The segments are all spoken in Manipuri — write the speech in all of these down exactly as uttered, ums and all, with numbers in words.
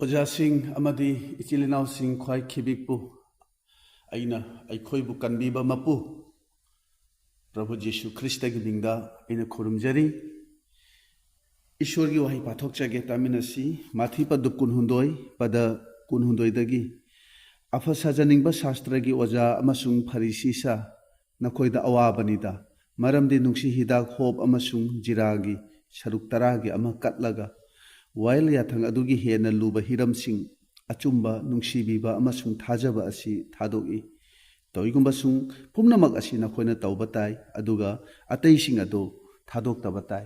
ꯑꯣꯖꯥꯁꯤꯡ ꯑꯃꯗꯤ ꯏꯆꯤꯜ ꯏꯅꯥꯎꯁꯤꯡ ꯈ꯭ꯋꯥꯏ ꯈꯤꯕꯤꯛꯄꯨ ꯑꯩꯅ ꯑꯩꯈꯣꯏꯕꯨ ꯀꯟꯕꯤꯕ ꯃꯄꯨ ꯄ꯭ꯔꯚꯨ ꯖꯤꯁꯨ ꯈ꯭ꯔꯤꯁꯇꯒꯤ ꯃꯤꯡꯗ ꯑꯩꯅ ꯈꯨꯔꯨꯝꯖꯔꯤ꯫ ꯏꯁꯣꯔꯒꯤ ꯋꯥꯍꯩ ꯄꯥꯊꯣꯛꯆꯒꯦ, ꯇꯥꯃꯤꯟꯅꯁꯤ꯫ ꯃꯥꯊꯤ ꯄꯗꯨꯞ ꯀꯨꯟꯍꯨꯝꯗꯣꯏ, ꯄꯗ ꯀꯨꯟꯍꯨꯝꯗꯣꯏꯗꯒꯤ, "ꯑꯐ ꯁꯥꯖꯅꯤꯡꯕ ꯁꯥꯁꯇ꯭ꯔꯒꯤ ꯑꯣꯖꯥ ꯑꯃꯁꯨꯡ ꯐꯔꯤꯁꯤ ꯁꯥ, ꯅꯈꯣꯏꯗ ꯑꯋꯥꯕꯅꯤꯗ, ꯃꯔꯝꯗꯤ ꯅꯨꯡꯁꯤ ꯍꯤꯗꯥꯛ ꯍꯣꯞ ꯑꯃꯁꯨꯡ ꯖꯤꯔꯥꯒꯤ ꯁꯔꯨꯛ ꯇꯔꯥꯒꯤ ꯑꯃ ꯀꯠꯂꯒ, ꯋꯥꯌꯦꯜ ꯌꯥꯊꯪ ꯑꯗꯨꯒꯤ ꯍꯦꯟꯅ ꯂꯨꯕ ꯍꯤꯔꯝꯁꯤꯡ, ꯑꯆꯨꯝꯕ, ꯅꯨꯡꯁꯤꯕꯤꯕ ꯑꯃꯁꯨꯡ ꯊꯥꯖꯕ ꯑꯁꯤ ꯊꯥꯗꯣꯛꯏ꯫ ꯇꯧꯏꯒꯨꯝꯕꯁꯨꯡ ꯄꯨꯝꯅꯃꯛ ꯑꯁꯤ ꯅꯈꯣꯏꯅ ꯇꯧꯕ ꯇꯥꯏ, ꯑꯗꯨꯒ ꯑꯇꯩꯁꯤꯡ ꯑꯗꯨ ꯊꯥꯗꯣꯛꯇꯕ ꯇꯥꯏ꯫"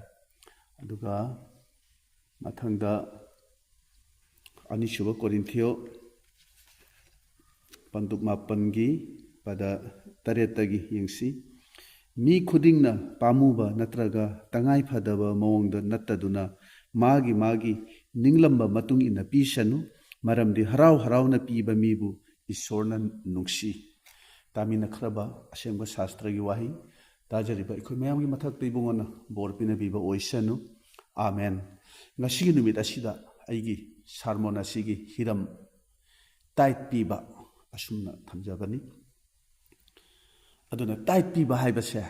ꯑꯗꯨꯒ ꯃꯊꯪꯗ ꯑꯅꯤꯁꯨꯕ ꯀꯣꯔꯤꯟꯊꯤꯌꯣ ꯄꯟꯗꯨꯞ ꯃꯥꯄꯟꯒꯤ ꯄꯗ ꯇꯔꯦꯠꯇꯒꯤ ꯌꯦꯡꯁꯤ꯫ "ꯃꯤ ꯈꯨꯗꯤꯡꯅ ꯄꯥꯝꯃꯨꯕ ꯅꯠꯇ꯭ꯔꯒ ꯇꯉꯥꯏ ꯐꯗꯕ ꯃꯑꯣꯡꯗ ꯅꯠꯇꯗꯨꯅ ꯃꯥꯒꯤ ꯃꯥꯒꯤ ꯅꯤꯡꯂꯝꯕ ꯃꯇꯨꯡ ꯏꯟꯅ ꯄꯤꯁꯅꯨ, ꯃꯔꯝꯗꯤ ꯍꯔꯥꯎ ꯍꯔꯥꯎꯅ ꯄꯤꯕ ꯃꯤꯕꯨ ꯏꯁꯣꯔꯅ ꯅꯨꯡꯁꯤ꯫" ꯇꯥꯃꯤꯟꯅꯈ꯭ꯔꯕ ꯑꯁꯦꯡꯕ ꯁꯥꯁꯇ꯭ꯔꯒꯤ ꯋꯥꯍꯩ ꯇꯥꯖꯔꯤꯕ ꯑꯩꯈꯣꯏ ꯃꯌꯥꯝꯒꯤ ꯃꯊꯛꯇ ꯏꯕꯨꯡꯉꯣꯅ ꯕꯣꯔ ꯄꯤꯅꯕꯤꯕ ꯑꯣꯏꯁꯅꯨ꯫ ꯑꯥꯃꯦꯟ꯫ ꯉꯁꯤꯒꯤ ꯅꯨꯃꯤꯠ ꯑꯁꯤꯗ ꯑꯩꯒꯤ ꯁꯥꯔꯃꯣꯟ ꯑꯁꯤꯒꯤ ꯍꯤꯔꯝ ꯇꯥꯏꯠ ꯄꯤꯕ ꯑꯁꯨꯝꯅ ꯊꯝꯖꯕꯅꯤ꯫ ꯑꯗꯨꯅ ꯇꯥꯏꯠ ꯄꯤꯕ ꯍꯥꯏꯕꯁꯦ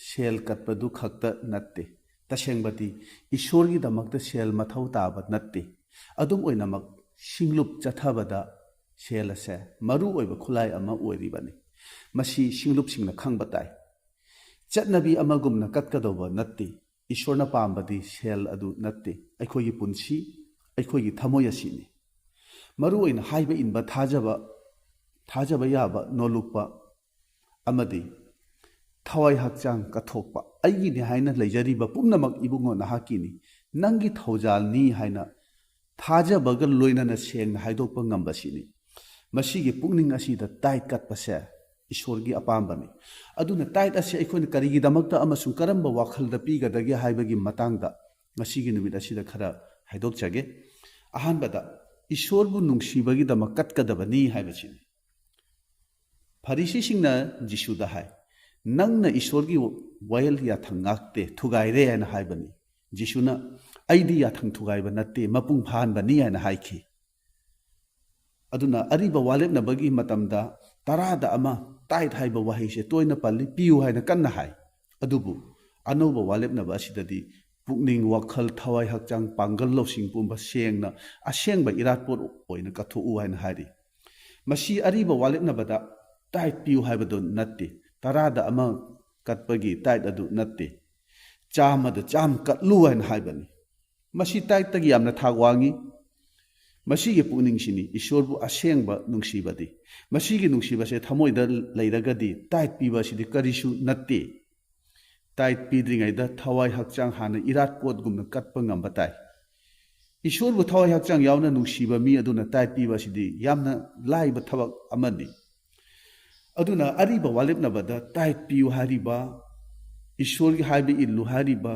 ꯁꯦꯜ ꯀꯠꯄꯗꯨ ꯈꯛꯇ ꯅꯠꯇꯦ꯫ ꯇꯁꯦꯡꯕꯗꯤ ꯏꯁꯣꯔꯒꯤꯗꯃꯛꯇ ꯁꯦꯜ ꯃꯊꯧ ꯇꯥꯕ ꯅꯠꯇꯦ꯫ ꯑꯗꯨꯝ ꯑꯣꯏꯅꯃꯛ ꯁꯤꯡꯂꯨꯞ ꯆꯠꯊꯕꯗ ꯁꯦꯜ ꯑꯁꯦ ꯃꯔꯨ ꯑꯣꯏꯕ ꯈꯨꯠꯂꯥꯏ ꯑꯃ ꯑꯣꯏꯔꯤꯕꯅꯤ꯫ ꯃꯁꯤ ꯁꯤꯡꯂꯨꯞꯁꯤꯡꯅ ꯈꯪꯕ ꯇꯥꯏ꯫ ꯆꯠꯅꯕꯤ ꯑꯃꯒꯨꯝꯅ ꯀꯠꯀꯗꯧꯕ ꯅꯠꯇꯦ꯫ ꯏꯁꯣꯔꯅ ꯄꯥꯝꯕꯗꯤ ꯁꯦꯜ ꯑꯗꯨ ꯅꯠꯇꯦ꯫ ꯑꯩꯈꯣꯏꯒꯤ ꯄꯨꯟꯁꯤ, ꯑꯩꯈꯣꯏꯒꯤ ꯊꯃꯣꯏ ꯑꯁꯤꯅꯤ꯫ ꯃꯔꯨ ꯑꯣꯏꯅ ꯍꯥꯏꯕ ꯏꯟꯕ, ꯊꯥꯖꯕ, ꯊꯥꯖꯕ ꯌꯥꯕ, ꯅꯣꯂꯨꯛꯄ ꯑꯃꯗꯤ ꯊꯋꯥꯏ ꯍꯛꯆꯥꯡ ꯀꯠꯊꯣꯛꯄ, "ꯑꯩꯒꯤꯅꯤ" ꯍꯥꯏꯅ ꯂꯩꯖꯔꯤꯕ ꯄꯨꯝꯅꯃꯛ ꯏꯕꯨꯡꯉꯣ ꯅꯍꯥꯛꯀꯤꯅꯤ, "ꯅꯪꯒꯤ ꯊꯧꯖꯥꯜꯅꯤ" ꯍꯥꯏꯅ ꯊꯥꯖꯕꯒ ꯂꯣꯏꯅꯅ ꯁꯦꯡꯅ ꯍꯥꯏꯗꯣꯛꯄ ꯉꯝꯕꯁꯤꯅꯤ꯫ ꯃꯁꯤꯒꯤ ꯄꯨꯛꯅꯤꯡ ꯑꯁꯤꯗ ꯇꯥꯏꯠ ꯀꯠꯄꯁꯦ ꯏꯁꯣꯔꯒꯤ ꯑꯄꯥꯝꯕꯅꯤ꯫ ꯑꯗꯨꯅ ꯇꯥꯏꯠ ꯑꯁꯤ ꯑꯩꯈꯣꯏꯅ ꯀꯔꯤꯒꯤꯗꯃꯛꯇ ꯑꯃꯁꯨꯡ ꯀꯔꯝꯕ ꯋꯥꯈꯜꯗ ꯄꯤꯒꯗꯒꯦ ꯍꯥꯏꯕꯒꯤ ꯃꯇꯥꯡꯗ ꯉꯁꯤꯒꯤ ꯅꯨꯃꯤꯠ ꯑꯁꯤꯗ ꯈꯔ ꯍꯥꯏꯗꯣꯛꯆꯒꯦ꯫ ꯑꯍꯥꯟꯕꯗ, ꯏꯁꯣꯔꯕꯨ ꯅꯨꯡꯁꯤꯕꯒꯤꯗꯃꯛ ꯀꯠꯀꯗꯕꯅꯤ ꯍꯥꯏꯕꯁꯤꯅꯤ꯫ ꯐꯔꯤꯁꯤꯁꯤꯡꯅ ꯖꯤꯁꯨꯗ ꯍꯥꯏ, "ꯅꯪꯅ ꯏꯁꯣꯔꯒꯤ ꯋꯥꯌꯦꯜ ꯌꯥꯊꯪ ꯉꯥꯛꯇꯦ, ꯊꯨꯒꯥꯏꯔꯦ" ꯍꯥꯏꯅ ꯍꯥꯏꯕꯅꯤ꯫ ꯖꯤꯁꯨꯅ, "ꯑꯩꯗꯤ ꯌꯥꯊꯪ ꯊꯨꯒꯥꯏꯕ ꯅꯠꯇꯦ, ꯃꯄꯨꯡ ꯐꯥꯍꯟꯕꯅꯤ" ꯍꯥꯏꯅ ꯍꯥꯏꯈꯤ꯫ ꯑꯗꯨꯅ ꯑꯔꯤꯕ ꯋꯥꯂꯦꯞꯅꯕꯒꯤ ꯃꯇꯝꯗ ꯇꯔꯥꯗ ꯑꯃ, ꯇꯥꯏꯠ ꯍꯥꯏꯕ ꯋꯥꯍꯩꯁꯦ ꯇꯣꯏꯅ ꯄꯜꯂꯤ, ꯄꯤꯌꯨ ꯍꯥꯏꯅ ꯀꯟꯅ ꯍꯥꯏ꯫ ꯑꯗꯨꯕꯨ ꯑꯅꯧꯕ ꯋꯥꯂꯦꯞꯅꯕ ꯑꯁꯤꯗꯗꯤ ꯄꯨꯛꯅꯤꯡ, ꯋꯥꯈꯜ, ꯊꯋꯥꯏ, ꯍꯛꯆꯥꯡ, ꯄꯥꯡꯒꯜ, ꯂꯧꯁꯤꯡ ꯄꯨꯝꯕ ꯁꯦꯡꯅ ꯑꯁꯦꯡꯕ ꯏꯔꯥꯠ ꯄꯣꯠ ꯑꯣꯏꯅ ꯀꯠꯊꯣꯛꯎ ꯍꯥꯏꯅ ꯍꯥꯏꯔꯤ꯫ ꯃꯁꯤ ꯑꯔꯤꯕ ꯋꯥꯂꯦꯞꯅꯕꯗ ꯇꯥꯏꯠ ꯄꯤꯌꯨ ꯍꯥꯏꯕꯗꯨ ꯅꯠꯇꯦ, ꯇꯔꯥꯗ ꯑꯃ ꯀꯠꯄꯒꯤ ꯇꯥꯏꯠ ꯑꯗꯨ ꯅꯠꯇꯦ, ꯆꯥꯝꯃꯗ ꯆꯥꯝꯃ ꯀꯠꯂꯨ ꯍꯥꯏꯅ ꯍꯥꯏꯕꯅꯤ꯫ ꯃꯁꯤ ꯇꯥꯏꯠꯇꯒꯤ ꯌꯥꯝꯅ ꯊꯥꯛ ꯋꯥꯡꯉꯤ꯫ ꯃꯁꯤꯒꯤ ꯄꯨꯛꯅꯤꯡꯁꯤꯅꯤ ꯏꯁꯣꯔꯕꯨ ꯑꯁꯦꯡꯕ ꯅꯨꯡꯁꯤꯕꯗꯤ꯫ ꯃꯁꯤꯒꯤ ꯅꯨꯡꯁꯤꯕꯁꯦ ꯊꯃꯣꯏꯗ ꯂꯩꯔꯒꯗꯤ ꯇꯥꯏꯠ ꯄꯤꯕ ꯑꯁꯤꯗꯤ ꯀꯔꯤꯁꯨ ꯅꯠꯇꯦ꯫ ꯇꯥꯏꯠ ꯄꯤꯗ꯭ꯔꯤꯉꯩꯗ ꯊꯋꯥꯏ ꯍꯛꯆꯥꯡ ꯍꯥꯟꯅ ꯏꯔꯥꯠ ꯄꯣꯠꯒꯨꯝꯅ ꯀꯠꯄ ꯉꯝꯕ ꯇꯥꯏ꯫ ꯏꯁꯣꯔꯕꯨ ꯊꯋꯥꯏ ꯍꯛꯆꯥꯡ ꯌꯥꯎꯅ ꯅꯨꯡꯁꯤꯕ ꯃꯤ ꯑꯗꯨꯅ ꯇꯥꯏꯠ ꯄꯤꯕ ꯑꯁꯤꯗꯤ ꯌꯥꯝꯅ ꯂꯥꯏꯕ ꯊꯕꯛ ꯑꯃꯅꯤ꯫ ꯑꯗꯨꯅ ꯑꯔꯤꯕ ꯋꯥꯂꯦꯞꯅꯕꯗ ꯇꯥꯏꯠ ꯄꯤꯌꯨ ꯍꯥꯏꯔꯤꯕ, ꯏꯁꯣꯔꯒꯤ ꯍꯥꯏꯕ ꯏꯜꯂꯨ ꯍꯥꯏꯔꯤꯕ,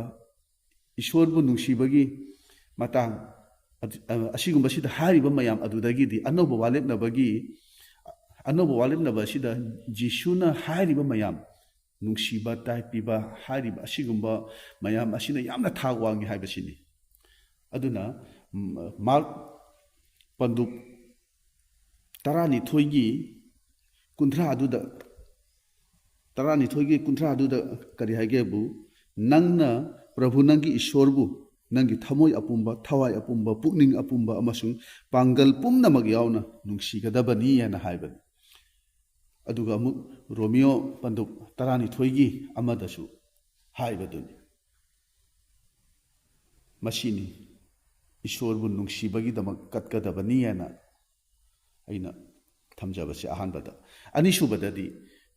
ꯏꯁꯣꯔꯕꯨ ꯅꯨꯡꯁꯤꯕꯒꯤ ꯃꯇꯥꯡ ꯑꯗꯨ-, ꯑ-, ꯑꯁꯤꯒꯨꯝꯕꯁꯤꯗ ꯍꯥꯏꯔꯤꯕ ꯃꯌꯥꯝ ꯑꯗꯨꯗꯒꯤꯗꯤ ꯑꯅꯧꯕ ꯋꯥꯂꯦꯞꯅꯕꯒꯤ, ꯑꯅꯧꯕ ꯋꯥꯂꯦꯞꯅꯕ ꯑꯁꯤꯗ ꯖꯤꯁꯨꯅ ꯍꯥꯏꯔꯤꯕ ꯃꯌꯥꯝ, ꯅꯨꯡꯁꯤꯕ, ꯇꯥꯏꯠ ꯄꯤꯕ ꯍꯥꯏꯔꯤꯕ ꯑꯁꯤꯒꯨꯝꯕ ꯃꯌꯥꯝ ꯑꯁꯤꯅ ꯌꯥꯝꯅ ꯊꯥꯛ ꯋꯥꯡꯉꯤ ꯍꯥꯏꯕꯁꯤꯅꯤ꯫ ꯑꯗꯨꯅ, ꯎꯝ, ꯃꯥꯔꯛ ꯄꯟꯗꯨꯞ ꯇꯔꯥꯅꯤꯊꯣꯏꯒꯤ ꯀꯨꯟꯊ꯭ꯔꯥ ꯑꯗꯨꯗ, ꯇꯔꯥꯅꯤꯊꯣꯏꯒꯤ ꯀꯨꯟꯊ꯭ꯔꯥ ꯑꯗꯨꯗ ꯀꯔꯤ ꯍꯥꯏꯒꯦꯕꯨ, "ꯅꯪꯅ ꯄ꯭ꯔꯚꯨ ꯅꯪꯒꯤ ꯏꯁꯣꯔꯕꯨ ꯅꯪꯒꯤ ꯊꯃꯣꯏ ꯑꯄꯨꯝꯕ, ꯊꯋꯥꯏ ꯑꯄꯨꯝꯕ, ꯄꯨꯛꯅꯤꯡ ꯑꯄꯨꯝꯕ ꯑꯃꯁꯨꯡ ꯄꯥꯡꯒꯜ ꯄꯨꯝꯅꯃꯛ ꯌꯥꯎꯅ ꯅꯨꯡꯁꯤꯒꯗꯕꯅꯤ" ꯍꯥꯏꯅ ꯍꯥꯏꯕꯅꯤ꯫ ꯑꯗꯨꯒ ꯑꯃꯨꯛ ꯔꯣꯃꯤꯌꯣ ꯄꯟꯗꯨꯞ ꯇꯔꯥꯅꯤꯊꯣꯏꯒꯤ ꯑꯃꯗꯁꯨ ꯍꯥꯏꯕꯗꯨꯅꯤ꯫ ꯃꯁꯤꯅꯤ ꯏꯁꯣꯔꯕꯨ ꯅꯨꯡꯁꯤꯕꯒꯤꯗꯃꯛ ꯀꯠꯀꯗꯕꯅꯤ ꯍꯥꯏꯅ ꯑꯩꯅ ꯊꯝꯖꯕꯁꯦ ꯑꯍꯥꯟꯕꯗ꯫ ꯑꯅꯤꯁꯨꯕꯗꯗꯤ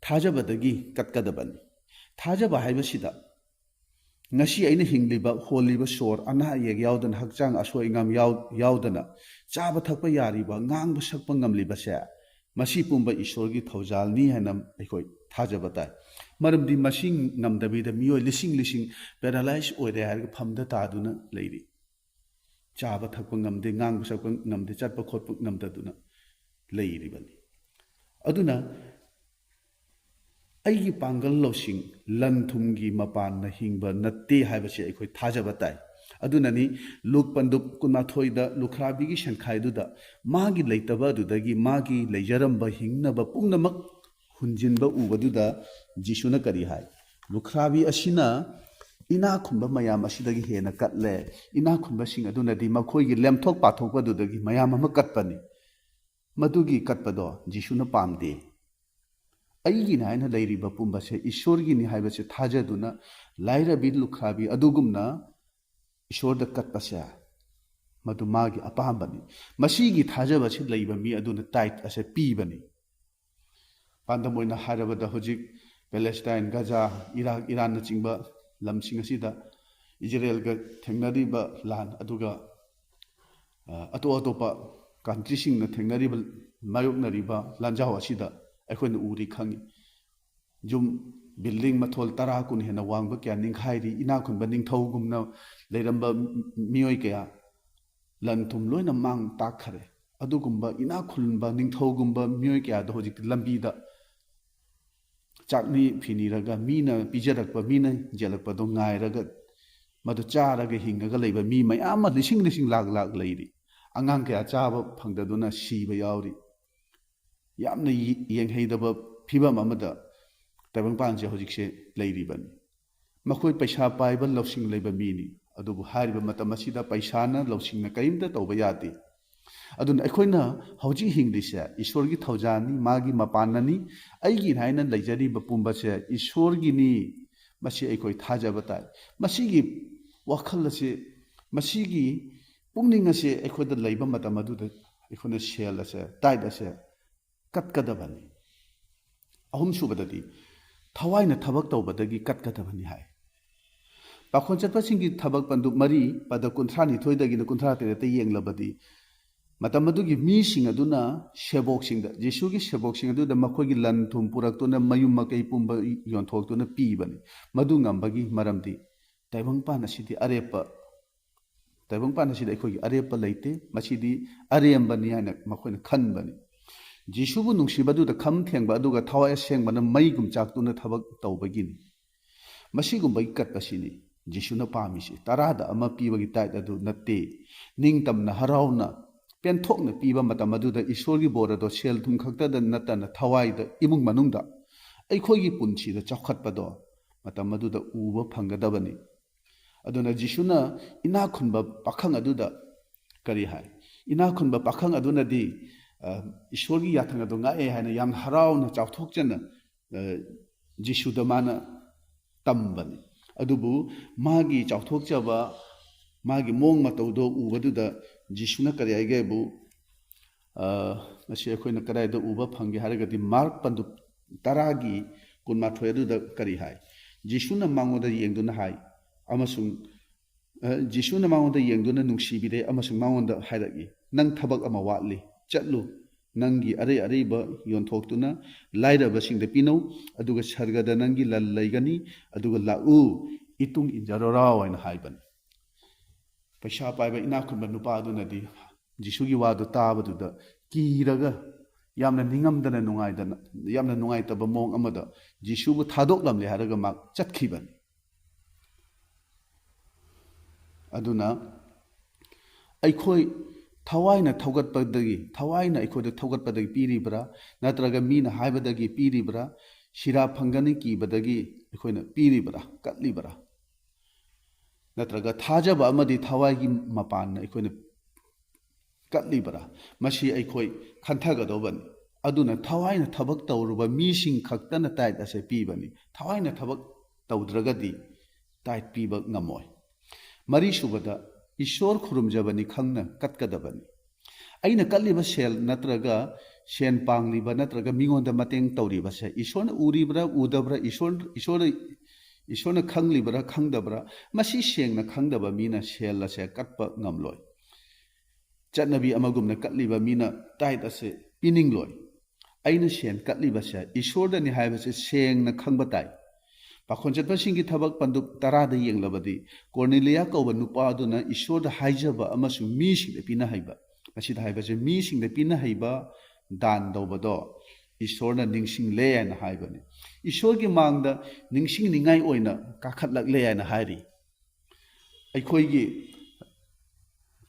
ꯊꯥꯖꯕꯗꯒꯤ ꯀꯠꯀꯗꯕꯅꯤ꯫ ꯊꯥꯖꯕ ꯍꯥꯏꯕꯁꯤꯗ ꯉꯁꯤ ꯑꯩꯅ ꯍꯤꯡꯂꯤꯕ, ꯍꯣꯜꯂꯤꯕ ꯁꯣꯔ, ꯑꯅꯥ ꯑꯌꯦꯛ ꯌꯥꯎꯗꯅ, ꯍꯛꯆꯥꯡ ꯑꯁꯣꯏ ꯑꯉꯥꯝ ꯌꯥꯎ-, ꯌꯥꯎꯗꯅ, ꯆꯥꯕ ꯊꯛꯄ ꯌꯥꯔꯤꯕ, ꯉꯥꯡꯕ ꯁꯛꯄ ꯉꯝꯂꯤꯕꯁꯦ, ꯃꯁꯤ ꯄꯨꯝꯕ ꯏꯁꯣꯔꯒꯤ ꯊꯧꯖꯥꯜꯅꯤ ꯍꯥꯏꯅ ꯑꯩꯈꯣꯏ ꯊꯥꯖꯕ ꯇꯥꯏ꯫ ꯃꯔꯝꯗꯤ ꯃꯁꯤ ꯉꯝꯗꯕꯤꯗ ꯃꯤꯑꯣꯏ ꯂꯤꯁꯤꯡ ꯂꯤꯁꯤꯡ ꯄꯦꯔꯥꯂꯥꯏꯁ ꯑꯣꯏꯔꯦ ꯍꯥꯏꯔꯒ ꯐꯝꯗ ꯇꯥꯗꯨꯅ ꯂꯩꯔꯤ꯫ ꯆꯥꯕ ꯊꯛꯄ ꯉꯝꯗꯦ, ꯉꯥꯡꯕ ꯁꯛꯄ ꯉꯝꯗꯦ, ꯆꯠꯄ ꯈꯣꯠꯄ ꯉꯝꯗꯗꯨꯅ ꯂꯩꯔꯤꯕꯅꯤ꯫ ꯑꯗꯨꯅ ꯑꯩꯒꯤ ꯄꯥꯡꯒꯜ ꯂꯧꯁꯤꯡ, ꯂꯟ ꯊꯨꯝꯒꯤ ꯃꯄꯥꯟꯅ ꯍꯤꯡꯕ ꯅꯠꯇꯦ ꯍꯥꯏꯕꯁꯤ ꯑꯩꯈꯣꯏ ꯊꯥꯖꯕ ꯇꯥꯏ꯫ ꯑꯗꯨꯅꯅꯤ ꯂꯨꯛ ꯄꯟꯗꯨꯞ ꯀꯨꯟꯃꯥꯊꯣꯏꯗ ꯂꯨꯈ꯭ꯔꯥꯕꯤꯒꯤ ꯁꯦꯟꯈꯥꯏꯗꯨꯗ ꯃꯥꯒꯤ ꯂꯩꯇꯕ ꯑꯗꯨꯗꯒꯤ ꯃꯥꯒꯤ ꯂꯩꯖꯔꯝꯕ ꯍꯤꯡꯅꯕ ꯄꯨꯝꯅꯃꯛ ꯍꯨꯟꯖꯤꯟꯕ ꯎꯕꯗꯨꯗ ꯖꯤꯁꯨꯅ ꯀꯔꯤ ꯍꯥꯏ? "ꯂꯨꯈ꯭ꯔꯥꯕꯤ ꯑꯁꯤꯅ ꯏꯅꯥꯛ ꯈꯨꯟꯕ ꯃꯌꯥꯝ ꯑꯁꯤꯗꯒꯤ ꯍꯦꯟꯅ ꯀꯠꯂꯦ꯫ ꯏꯅꯥꯛ ꯈꯨꯟꯕꯁꯤꯡ ꯑꯗꯨꯅꯗꯤ ꯃꯈꯣꯏꯒꯤ ꯂꯦꯝꯊꯣꯛ ꯄꯥꯊꯣꯛꯄꯗꯨꯗꯒꯤ ꯃꯌꯥꯝ ꯑꯃ ꯀꯠꯄꯅꯤ꯫ ꯃꯗꯨꯒꯤ ꯀꯠꯄꯗꯣ ꯖꯤꯁꯨꯅ ꯄꯥꯝꯗꯦ꯫ ꯑꯩꯒꯤꯅꯤ ꯍꯥꯏꯅ ꯂꯩꯔꯤꯕ ꯄꯨꯝꯕꯁꯦ ꯏꯁꯣꯔꯒꯤꯅꯤ ꯍꯥꯏꯕꯁꯦ ꯊꯥꯖꯗꯨꯅ ꯂꯥꯏꯔꯕꯤ ꯂꯨꯈ꯭ꯔꯥꯕꯤ ꯑꯗꯨꯒꯨꯝꯅ ꯏꯁꯣꯔꯗ ꯀꯠꯄꯁꯦ ꯃꯗꯨ ꯃꯥꯒꯤ ꯑꯄꯥꯝꯕꯅꯤ꯫ ꯃꯁꯤꯒꯤ ꯊꯥꯖꯕꯁꯤ ꯂꯩꯕ ꯃꯤ ꯑꯗꯨꯅ ꯇꯥꯏꯠ ꯑꯁꯦ ꯄꯤꯕꯅꯤ"꯫ ꯄꯥꯟꯗꯝ ꯑꯣꯏꯅ ꯍꯥꯏꯔꯕꯗ ꯍꯧꯖꯤꯛ ꯄꯦꯂꯦꯁꯇꯥꯏꯟ, ꯒꯖꯥ, ꯏꯔꯥꯛ, ꯏꯔꯥꯟꯅꯆꯤꯡꯕ ꯂꯝꯁꯤꯡ ꯑꯁꯤꯗ ꯏꯖꯔꯦꯜꯒ ꯊꯦꯡꯅꯔꯤꯕ ꯂꯥꯟ, ꯑꯗꯨꯒ, ꯑ, ꯑꯇꯣꯞ ꯑꯇꯣꯞꯄ ꯀꯟꯇ꯭ꯔꯤꯁꯤꯡꯅ ꯊꯦꯡꯅꯔꯤꯕ, ꯃꯥꯌꯣꯛꯅꯔꯤꯕ ꯂꯥꯟꯖꯥꯎ ꯑꯁꯤꯗ ꯑꯩꯈꯣꯏꯅ ꯎꯔꯤ ꯈꯪꯉꯤ꯫ ꯌꯨꯝ, ꯕꯤꯜꯗꯤꯡ ꯃꯊꯣꯜ ꯇꯔꯥ ꯀꯨꯟ ꯍꯦꯟꯅ ꯋꯥꯡꯕ ꯀꯌꯥ ꯅꯤꯡꯈꯥꯏꯔꯤ꯫ ꯏꯅꯥꯛ ꯈꯨꯟꯕ ꯅꯤꯡꯊꯧꯒꯨꯝꯅ ꯂꯩꯔꯝꯕ ꯃꯤꯑꯣꯏ ꯀꯌꯥ ꯂꯟ ꯊꯨꯝ ꯂꯣꯏꯅ ꯃꯥꯡ ꯇꯥꯛꯈꯔꯦ꯫ ꯑꯗꯨꯒꯨꯝꯕ ꯏꯅꯥꯛ ꯈꯨꯟꯕ ꯅꯤꯡꯊꯧꯒꯨꯝꯕ ꯃꯤꯑꯣꯏ ꯀꯌꯥꯗꯣ ꯍꯧꯖꯤꯛꯇꯤ ꯂꯝꯕꯤꯗ ꯆꯥꯛꯅꯤ ꯐꯤꯅꯤꯔꯒ ꯃꯤꯅ ꯄꯤꯖꯔꯛꯄ, ꯃꯤꯅ ꯌꯦꯜꯂꯛꯄꯗꯣ ꯉꯥꯏꯔꯒ ꯃꯗꯨ ꯆꯥꯔꯒ ꯍꯤꯡꯉꯒ ꯂꯩꯕ ꯃꯤ ꯃꯌꯥꯝ ꯑꯃ ꯂꯤꯁꯤꯡ ꯂꯤꯁꯤꯡ ꯂꯥꯛ ꯂꯥꯛ ꯂꯩꯔꯤ꯫ ꯑꯉꯥꯡ ꯀꯌꯥ ꯆꯥꯕ ꯐꯪꯗꯗꯨꯅ ꯁꯤꯕ ꯌꯥꯎꯔꯤ꯫ ꯌꯥꯝꯅ ꯌꯦ-, ꯌꯦꯡꯍꯩꯗꯕ ꯐꯤꯕꯝ ꯑꯃꯗ ꯇꯥꯏꯕꯪꯄꯥꯟꯁꯦ ꯍꯧꯖꯤꯛꯁꯦ ꯂꯩꯔꯤꯕꯅꯤ꯫ ꯃꯈꯣꯏ ꯄꯩꯁꯥ ꯄꯥꯏꯕ ꯂꯧꯁꯤꯡ ꯂꯩꯕ ꯃꯤꯅꯤ, ꯑꯗꯨꯕꯨ ꯍꯥꯏꯔꯤꯕ ꯃꯇꯝ ꯑꯁꯤꯗ ꯄꯩꯁꯥꯅ ꯂꯧꯁꯤꯡꯅ ꯀꯔꯤꯝꯇ ꯇꯧꯕ ꯌꯥꯗꯦ꯫ ꯑꯗꯨꯅ ꯑꯩꯈꯣꯏꯅ ꯍꯧꯖꯤꯛ ꯍꯤꯡꯂꯤꯁꯦ ꯏꯁꯣꯔꯒꯤ ꯊꯧꯖꯥꯜꯅꯤ, ꯃꯥꯒꯤ ꯃꯄꯥꯟꯅꯅꯤ꯫ ꯑꯩꯒꯤ ꯍꯥꯏꯅ ꯂꯩꯖꯔꯤꯕ ꯄꯨꯝꯕꯁꯦ ꯏꯁꯣꯔꯒꯤꯅꯤ꯫ ꯃꯁꯤ ꯑꯩꯈꯣꯏ ꯊꯥꯖꯕ ꯇꯥꯏ꯫ ꯃꯁꯤꯒꯤ ꯋꯥꯈꯜ ꯑꯁꯤ, ꯃꯁꯤꯒꯤ ꯄꯨꯛꯅꯤꯡ ꯑꯁꯤ ꯑꯩꯈꯣꯏꯗ ꯂꯩꯕ ꯃꯇꯝ ꯑꯗꯨꯗ ꯑꯩꯈꯣꯏꯅ ꯁꯦꯜ ꯑꯁꯦ, ꯇꯥꯏꯠ ꯑꯁꯦ ꯀꯠꯀꯗꯕꯅꯤ꯫ ꯑꯍꯨꯝꯁꯨꯕꯗꯗꯤ, ꯊꯋꯥꯏꯅ ꯊꯕꯛ ꯇꯧꯕꯗꯒꯤ ꯀꯠꯀꯗꯕꯅꯤ ꯍꯥꯏ꯫ ꯄꯥꯈꯣꯟ ꯆꯠꯄꯁꯤꯡꯒꯤ ꯊꯕꯛ ꯄꯟꯗꯨꯞ ꯃꯔꯤ, ꯄꯗ ꯀꯨꯟꯊ꯭ꯔꯥ ꯅꯤꯊꯣꯏꯗꯒꯤꯅ ꯀꯨꯟꯊ꯭ꯔꯥ ꯇꯔꯦꯠꯇ ꯌꯦꯡꯂꯕꯗꯤ, ꯃꯇꯝ ꯑꯗꯨꯒꯤ ꯃꯤꯁꯤꯡ ꯑꯗꯨꯅ ꯁꯦꯕꯣꯛꯁꯤꯡꯗ, ꯖꯤꯁꯨꯒꯤ ꯁꯦꯕꯣꯛꯁꯤꯡ ꯑꯗꯨꯗ ꯃꯈꯣꯏꯒꯤ ꯂꯟ ꯊꯨꯝ ꯄꯨꯔꯛꯇꯨꯅ, ꯃꯌꯨꯝ ꯃꯀꯩ ꯄꯨꯝꯕ ꯌꯣꯟꯊꯣꯛꯇꯨꯅ ꯄꯤꯕꯅꯤ꯫ ꯃꯗꯨ ꯉꯝꯕꯒꯤ ꯃꯔꯝꯗꯤ ꯇꯥꯏꯕꯪꯄꯥꯟ ꯑꯁꯤꯗꯤ ꯑꯔꯦꯞꯄ, ꯇꯥꯏꯕꯪꯄꯥꯟ ꯑꯁꯤꯗ ꯑꯩꯈꯣꯏꯒꯤ ꯑꯔꯦꯞꯄ ꯂꯩꯇꯦ, ꯃꯁꯤꯗꯤ ꯑꯔꯦꯝꯕꯅꯤ ꯍꯥꯏꯅ ꯃꯈꯣꯏꯅ ꯈꯟꯕꯅꯤ꯫ ꯖꯤꯁꯨꯕꯨ ꯅꯨꯡꯁꯤꯕꯗꯨꯗ ꯈꯝ ꯊꯦꯡꯕ ꯑꯗꯨꯒ ꯊꯋꯥꯏ ꯑꯁꯦꯡꯕꯅ ꯃꯩꯒꯨꯝ ꯆꯥꯛꯇꯨꯅ ꯊꯕꯛ ꯇꯧꯕꯒꯤꯅꯤ꯫ ꯃꯁꯤꯒꯨꯝꯕꯒꯤ ꯀꯠꯄꯁꯤꯅꯤ꯫ ꯖꯤꯁꯨꯅ ꯄꯥꯝꯃꯤꯁꯤ ꯇꯔꯥꯗ ꯑꯃ ꯄꯤꯕꯒꯤ ꯇꯥꯏꯠ ꯑꯗꯨ ꯅꯠꯇꯦ꯫ ꯅꯤꯡꯇꯝꯅ, ꯍꯔꯥꯎꯅ, ꯄꯦꯟꯊꯣꯛꯅ ꯄꯤꯕ ꯃꯇꯝ ꯑꯗꯨꯗ ꯏꯁꯣꯔꯒꯤ ꯕꯣꯔ ꯑꯗꯣ ꯁꯦꯜ ꯊꯨꯝ ꯈꯛꯇꯗ ꯅꯠꯇꯅ ꯊꯋꯥꯏꯗ, ꯏꯃꯨꯡ ꯃꯅꯨꯡꯗ, ꯑꯩꯈꯣꯏꯒꯤ ꯄꯨꯟꯁꯤꯗ ꯆꯥꯎꯈꯠꯄꯗꯣ ꯃꯇꯝ ꯑꯗꯨꯗ ꯎꯕ ꯐꯪꯒꯗꯕꯅꯤ꯫ ꯑꯗꯨꯅ ꯖꯤꯁꯨꯅ ꯏꯅꯥꯛ ꯈꯨꯟꯕ ꯄꯥꯈꯪ ꯑꯗꯨꯗ ꯀꯔꯤ ꯍꯥꯏ? ꯏꯅꯥꯛ ꯈꯨꯟꯕ ꯄꯥꯈꯪ ꯑꯗꯨꯅꯗꯤ, ꯑ, ꯏꯁꯣꯔꯒꯤ ꯌꯥꯊꯪ ꯑꯗꯨ ꯉꯥꯛꯑꯦ ꯍꯥꯏꯅ ꯌꯥꯝꯅ ꯍꯔꯥꯎꯅ ꯆꯥꯎꯊꯣꯛꯆꯅ, ꯑ, ꯖꯤꯁꯨꯗ ꯃꯥꯅ ꯇꯝꯕꯅꯤ꯫ ꯑꯗꯨꯕꯨ ꯃꯥꯒꯤ ꯆꯥꯎꯊꯣꯛꯆꯕ, ꯃꯥꯒꯤ ꯃꯑꯣꯡ ꯃꯇꯧꯗꯣ ꯎꯕꯗꯨꯗ ꯖꯤꯁꯨꯅ ꯀꯔꯤ ꯍꯥꯏꯒꯦꯕꯨ, ꯑ, ꯃꯁꯤ ꯑꯩꯈꯣꯏꯅ ꯀꯗꯥꯏꯗ ꯎꯕ ꯐꯪꯒꯦ ꯍꯥꯏꯔꯒꯗꯤ ꯃꯥꯔꯛ ꯄꯟꯗꯨꯞ ꯇꯔꯥꯒꯤ ꯀꯨꯟꯃꯥꯊꯣꯏ ꯑꯗꯨꯗ ꯀꯔꯤ ꯍꯥꯏ? ꯖꯤꯁꯨꯅ ꯃꯉꯣꯟꯗ ꯌꯦꯡꯗꯨꯅ ꯍꯥꯏ, ꯑꯃꯁꯨꯡ, ꯑ, ꯖꯤꯁꯨꯅ ꯃꯉꯣꯟꯗ ꯌꯦꯡꯗꯨꯅ ꯅꯨꯡꯁꯤꯕꯤꯔꯦ ꯑꯃꯁꯨꯡ ꯃꯉꯣꯟꯗ ꯍꯥꯏꯔꯛꯏ, "ꯅꯪ ꯊꯕꯛ ꯑꯃ ꯋꯥꯠꯂꯤ꯫ ꯆꯠꯂꯨ, ꯅꯪꯒꯤ ꯑꯔꯩ ꯑꯔꯩꯕ ꯌꯣꯟꯊꯣꯛꯇꯨꯅ ꯂꯥꯏꯔꯕꯁꯤꯡꯗ ꯄꯤꯅꯧ, ꯑꯗꯨꯒ ꯁꯔꯒꯗ ꯅꯪꯒꯤ ꯂꯟ ꯂꯩꯒꯅꯤ, ꯑꯗꯨꯒ ꯂꯥꯛꯎ, ꯏꯇꯨꯡ ꯏꯟꯖꯔꯣꯔꯥꯎ" ꯍꯥꯏꯅ ꯍꯥꯏꯕꯅꯤ꯫ ꯄꯩꯁꯥ ꯄꯥꯏꯕ ꯏꯅꯥꯛ ꯈꯨꯟꯕ ꯅꯨꯄꯥ ꯑꯗꯨꯅꯗꯤ ꯖꯤꯁꯨꯒꯤ ꯋꯥꯗꯨ ꯇꯥꯕꯗꯨꯗ ꯀꯤꯔꯒ ꯌꯥꯝꯅ ꯅꯤꯡꯉꯝꯗꯅ ꯅꯨꯡꯉꯥꯏꯗꯅ, ꯌꯥꯝꯅ ꯅꯨꯡꯉꯥꯏꯇꯕ ꯃꯑꯣꯡ ꯑꯃꯗ ꯖꯤꯁꯨꯕꯨ ꯊꯥꯗꯣꯛꯂꯝꯂꯦ ꯍꯥꯏꯔꯒ ꯃꯥ ꯆꯠꯈꯤꯕꯅꯤ꯫ ꯑꯗꯨꯅ ꯑꯩꯈꯣꯏ ꯊꯋꯥꯏꯅ ꯊꯧꯒꯠꯄꯗꯒꯤ, ꯊꯋꯥꯏꯅ ꯑꯩꯈꯣꯏꯗ ꯊꯧꯒꯠꯄꯗꯒꯤ ꯄꯤꯔꯤꯕ꯭ꯔꯥ, ꯅꯠꯇ꯭ꯔꯒ ꯃꯤꯅ ꯍꯥꯏꯕꯗꯒꯤ ꯄꯤꯔꯤꯕ꯭ꯔꯥ, ꯁꯤꯔꯥ ꯐꯪꯒꯅꯤ ꯀꯤꯕꯗꯒꯤ ꯑꯩꯈꯣꯏꯅ ꯄꯤꯔꯤꯕ꯭ꯔꯥ, ꯀꯠꯂꯤꯕ꯭ꯔꯥ? ꯅꯠꯇ꯭ꯔꯒ ꯊꯥꯖꯕ ꯑꯃꯗꯤ ꯊꯋꯥꯏꯒꯤ ꯃꯄꯥꯟꯅ ꯑꯩꯈꯣꯏꯅ ꯀꯠꯂꯤꯕ꯭ꯔꯥ? ꯃꯁꯤ ꯑꯩꯈꯣꯏ ꯈꯟꯊꯒꯗꯧꯕꯅꯤ꯫ ꯑꯗꯨꯅ ꯊꯋꯥꯏꯅ ꯊꯕꯛ ꯇꯧꯔꯨꯕ ꯃꯤꯁꯤꯡ ꯈꯛꯇꯅ ꯇꯥꯏꯠ ꯑꯁꯦ ꯄꯤꯕꯅꯤ꯫ ꯊꯋꯥꯏꯅ ꯊꯕꯛ ꯇꯧꯗ꯭ꯔꯒꯗꯤ ꯇꯥꯏꯠ ꯄꯤꯕ ꯉꯝꯃꯣꯏ꯫ ꯃꯔꯤꯁꯨꯕꯗ, ꯏꯁꯣꯔ ꯈꯨꯔꯨꯝꯖꯕꯅꯤ ꯈꯪꯅ ꯀꯠꯀꯗꯕꯅꯤ꯫ ꯑꯩꯅ ꯀꯠꯂꯤꯕ ꯁꯦꯜ ꯅꯠꯇ꯭ꯔꯒ ꯁꯦꯟ ꯄꯥꯡꯂꯤꯕ ꯅꯠꯇ꯭ꯔꯒ ꯃꯤꯉꯣꯟꯗ ꯃꯇꯦꯡ ꯇꯧꯔꯤꯕꯁꯦ ꯏꯁꯣꯔꯅ ꯎꯔꯤꯕ꯭ꯔꯥ ꯎꯗꯕ꯭ꯔꯥ, ꯏꯁꯣꯔ, ꯏꯁꯣꯔ, ꯏꯁꯣꯔꯅ ꯈꯪꯂꯤꯕ꯭ꯔꯥ ꯈꯪꯗꯕ꯭ꯔꯥ, ꯃꯁꯤ ꯁꯦꯡꯅ ꯈꯪꯗꯕ ꯃꯤꯅ ꯁꯦꯜ ꯑꯁꯦ ꯀꯠꯄ ꯉꯝꯂꯣꯏ꯫ ꯆꯠꯅꯕꯤ ꯑꯃꯒꯨꯝꯅ ꯀꯠꯂꯤꯕ ꯃꯤꯅ ꯇꯥꯏꯠ ꯑꯁꯦ ꯄꯤꯅꯤꯡꯂꯣꯏ꯫ ꯑꯩꯅ ꯁꯦꯟ ꯀꯠꯂꯤꯕꯁꯦ ꯏꯁꯣꯔꯗꯅꯤ ꯍꯥꯏꯕꯁꯦ ꯁꯦꯡꯅ ꯈꯪꯕ ꯇꯥꯏ꯫ ꯄꯥꯈꯣꯟ ꯆꯠꯄꯁꯤꯡꯒꯤ ꯊꯕꯛ ꯄꯟꯗꯨꯞ ꯇꯔꯥꯗ ꯌꯦꯡꯂꯕꯗꯤ, ꯀꯣꯔꯅꯤꯂꯤꯌꯥ ꯀꯧꯕ ꯅꯨꯄꯥ ꯑꯗꯨꯅ ꯏꯁꯣꯔꯗ ꯍꯥꯏꯖꯕ ꯑꯃꯁꯨꯡ ꯃꯤꯁꯤꯡꯗ ꯄꯤꯅꯍꯩꯕ, ꯃꯁꯤꯗ ꯍꯥꯏꯕꯁꯦ ꯃꯤꯁꯤꯡꯗ ꯄꯤꯅꯍꯩꯕ ꯗꯥꯟ ꯇꯧꯕꯗꯣ ꯏꯁꯣꯔꯅ ꯅꯤꯡꯁꯤꯡꯂꯦ ꯍꯥꯏꯅ ꯍꯥꯏꯕꯅꯤ꯫ ꯏꯁꯣꯔꯒꯤ ꯃꯥꯡꯗ ꯅꯤꯡꯁꯤꯡꯅꯤꯡꯉꯥꯏ ꯑꯣꯏꯅ ꯀꯥꯈꯠꯂꯛꯂꯦ ꯍꯥꯏꯅ ꯍꯥꯏꯔꯤ꯫ ꯑꯩꯈꯣꯏꯒꯤ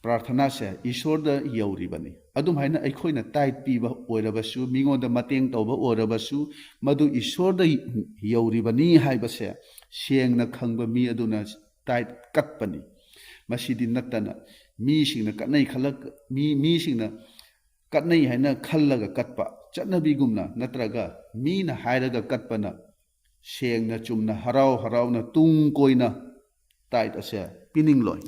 ꯄ꯭ꯔꯥꯔꯊꯅꯥꯁꯦ ꯏꯁꯣꯔꯗ ꯌꯧꯔꯤꯕꯅꯤ꯫ ꯑꯗꯨꯝ ꯍꯥꯏꯅ ꯑꯩꯈꯣꯏꯅ ꯇꯥꯏꯠ ꯄꯤꯕ ꯑꯣꯏꯔꯕꯁꯨ, ꯃꯤꯉꯣꯟꯗ ꯃꯇꯦꯡ ꯇꯧꯕ ꯑꯣꯏꯔꯕꯁꯨ, ꯃꯗꯨ ꯏꯁꯣꯔꯗ ꯌꯧꯔꯤꯕꯅꯤ ꯍꯥꯏꯕꯁꯦ ꯁꯦꯡꯅ ꯈꯪꯕ ꯃꯤ ꯑꯗꯨꯅ ꯇꯥꯏꯠ ꯀꯠꯄꯅꯤ꯫ ꯃꯁꯤꯗꯤ ꯅꯠꯇꯅ ꯃꯤꯁꯤꯡꯅ ꯀꯠꯅꯩ ꯈꯜꯂꯛ-, ꯃꯤ, ꯃꯤꯁꯤꯡꯅ ꯀꯠꯅꯩ ꯍꯥꯏꯅ ꯈꯜꯂꯒ ꯀꯠꯄ ꯆꯠꯅꯕꯤꯒꯨꯝꯅ, ꯅꯠꯇ꯭ꯔꯒ ꯃꯤꯅ ꯍꯥꯏꯔꯒ ꯀꯠꯄꯅ ꯁꯦꯡꯅ ꯆꯨꯝꯅ ꯍꯔꯥꯎ ꯍꯔꯥꯎꯅ ꯇꯨꯡ ꯀꯣꯏꯅ ꯇꯥꯏꯠ ꯑꯁꯦ ꯄꯤꯅꯤꯡꯂꯣꯏ꯫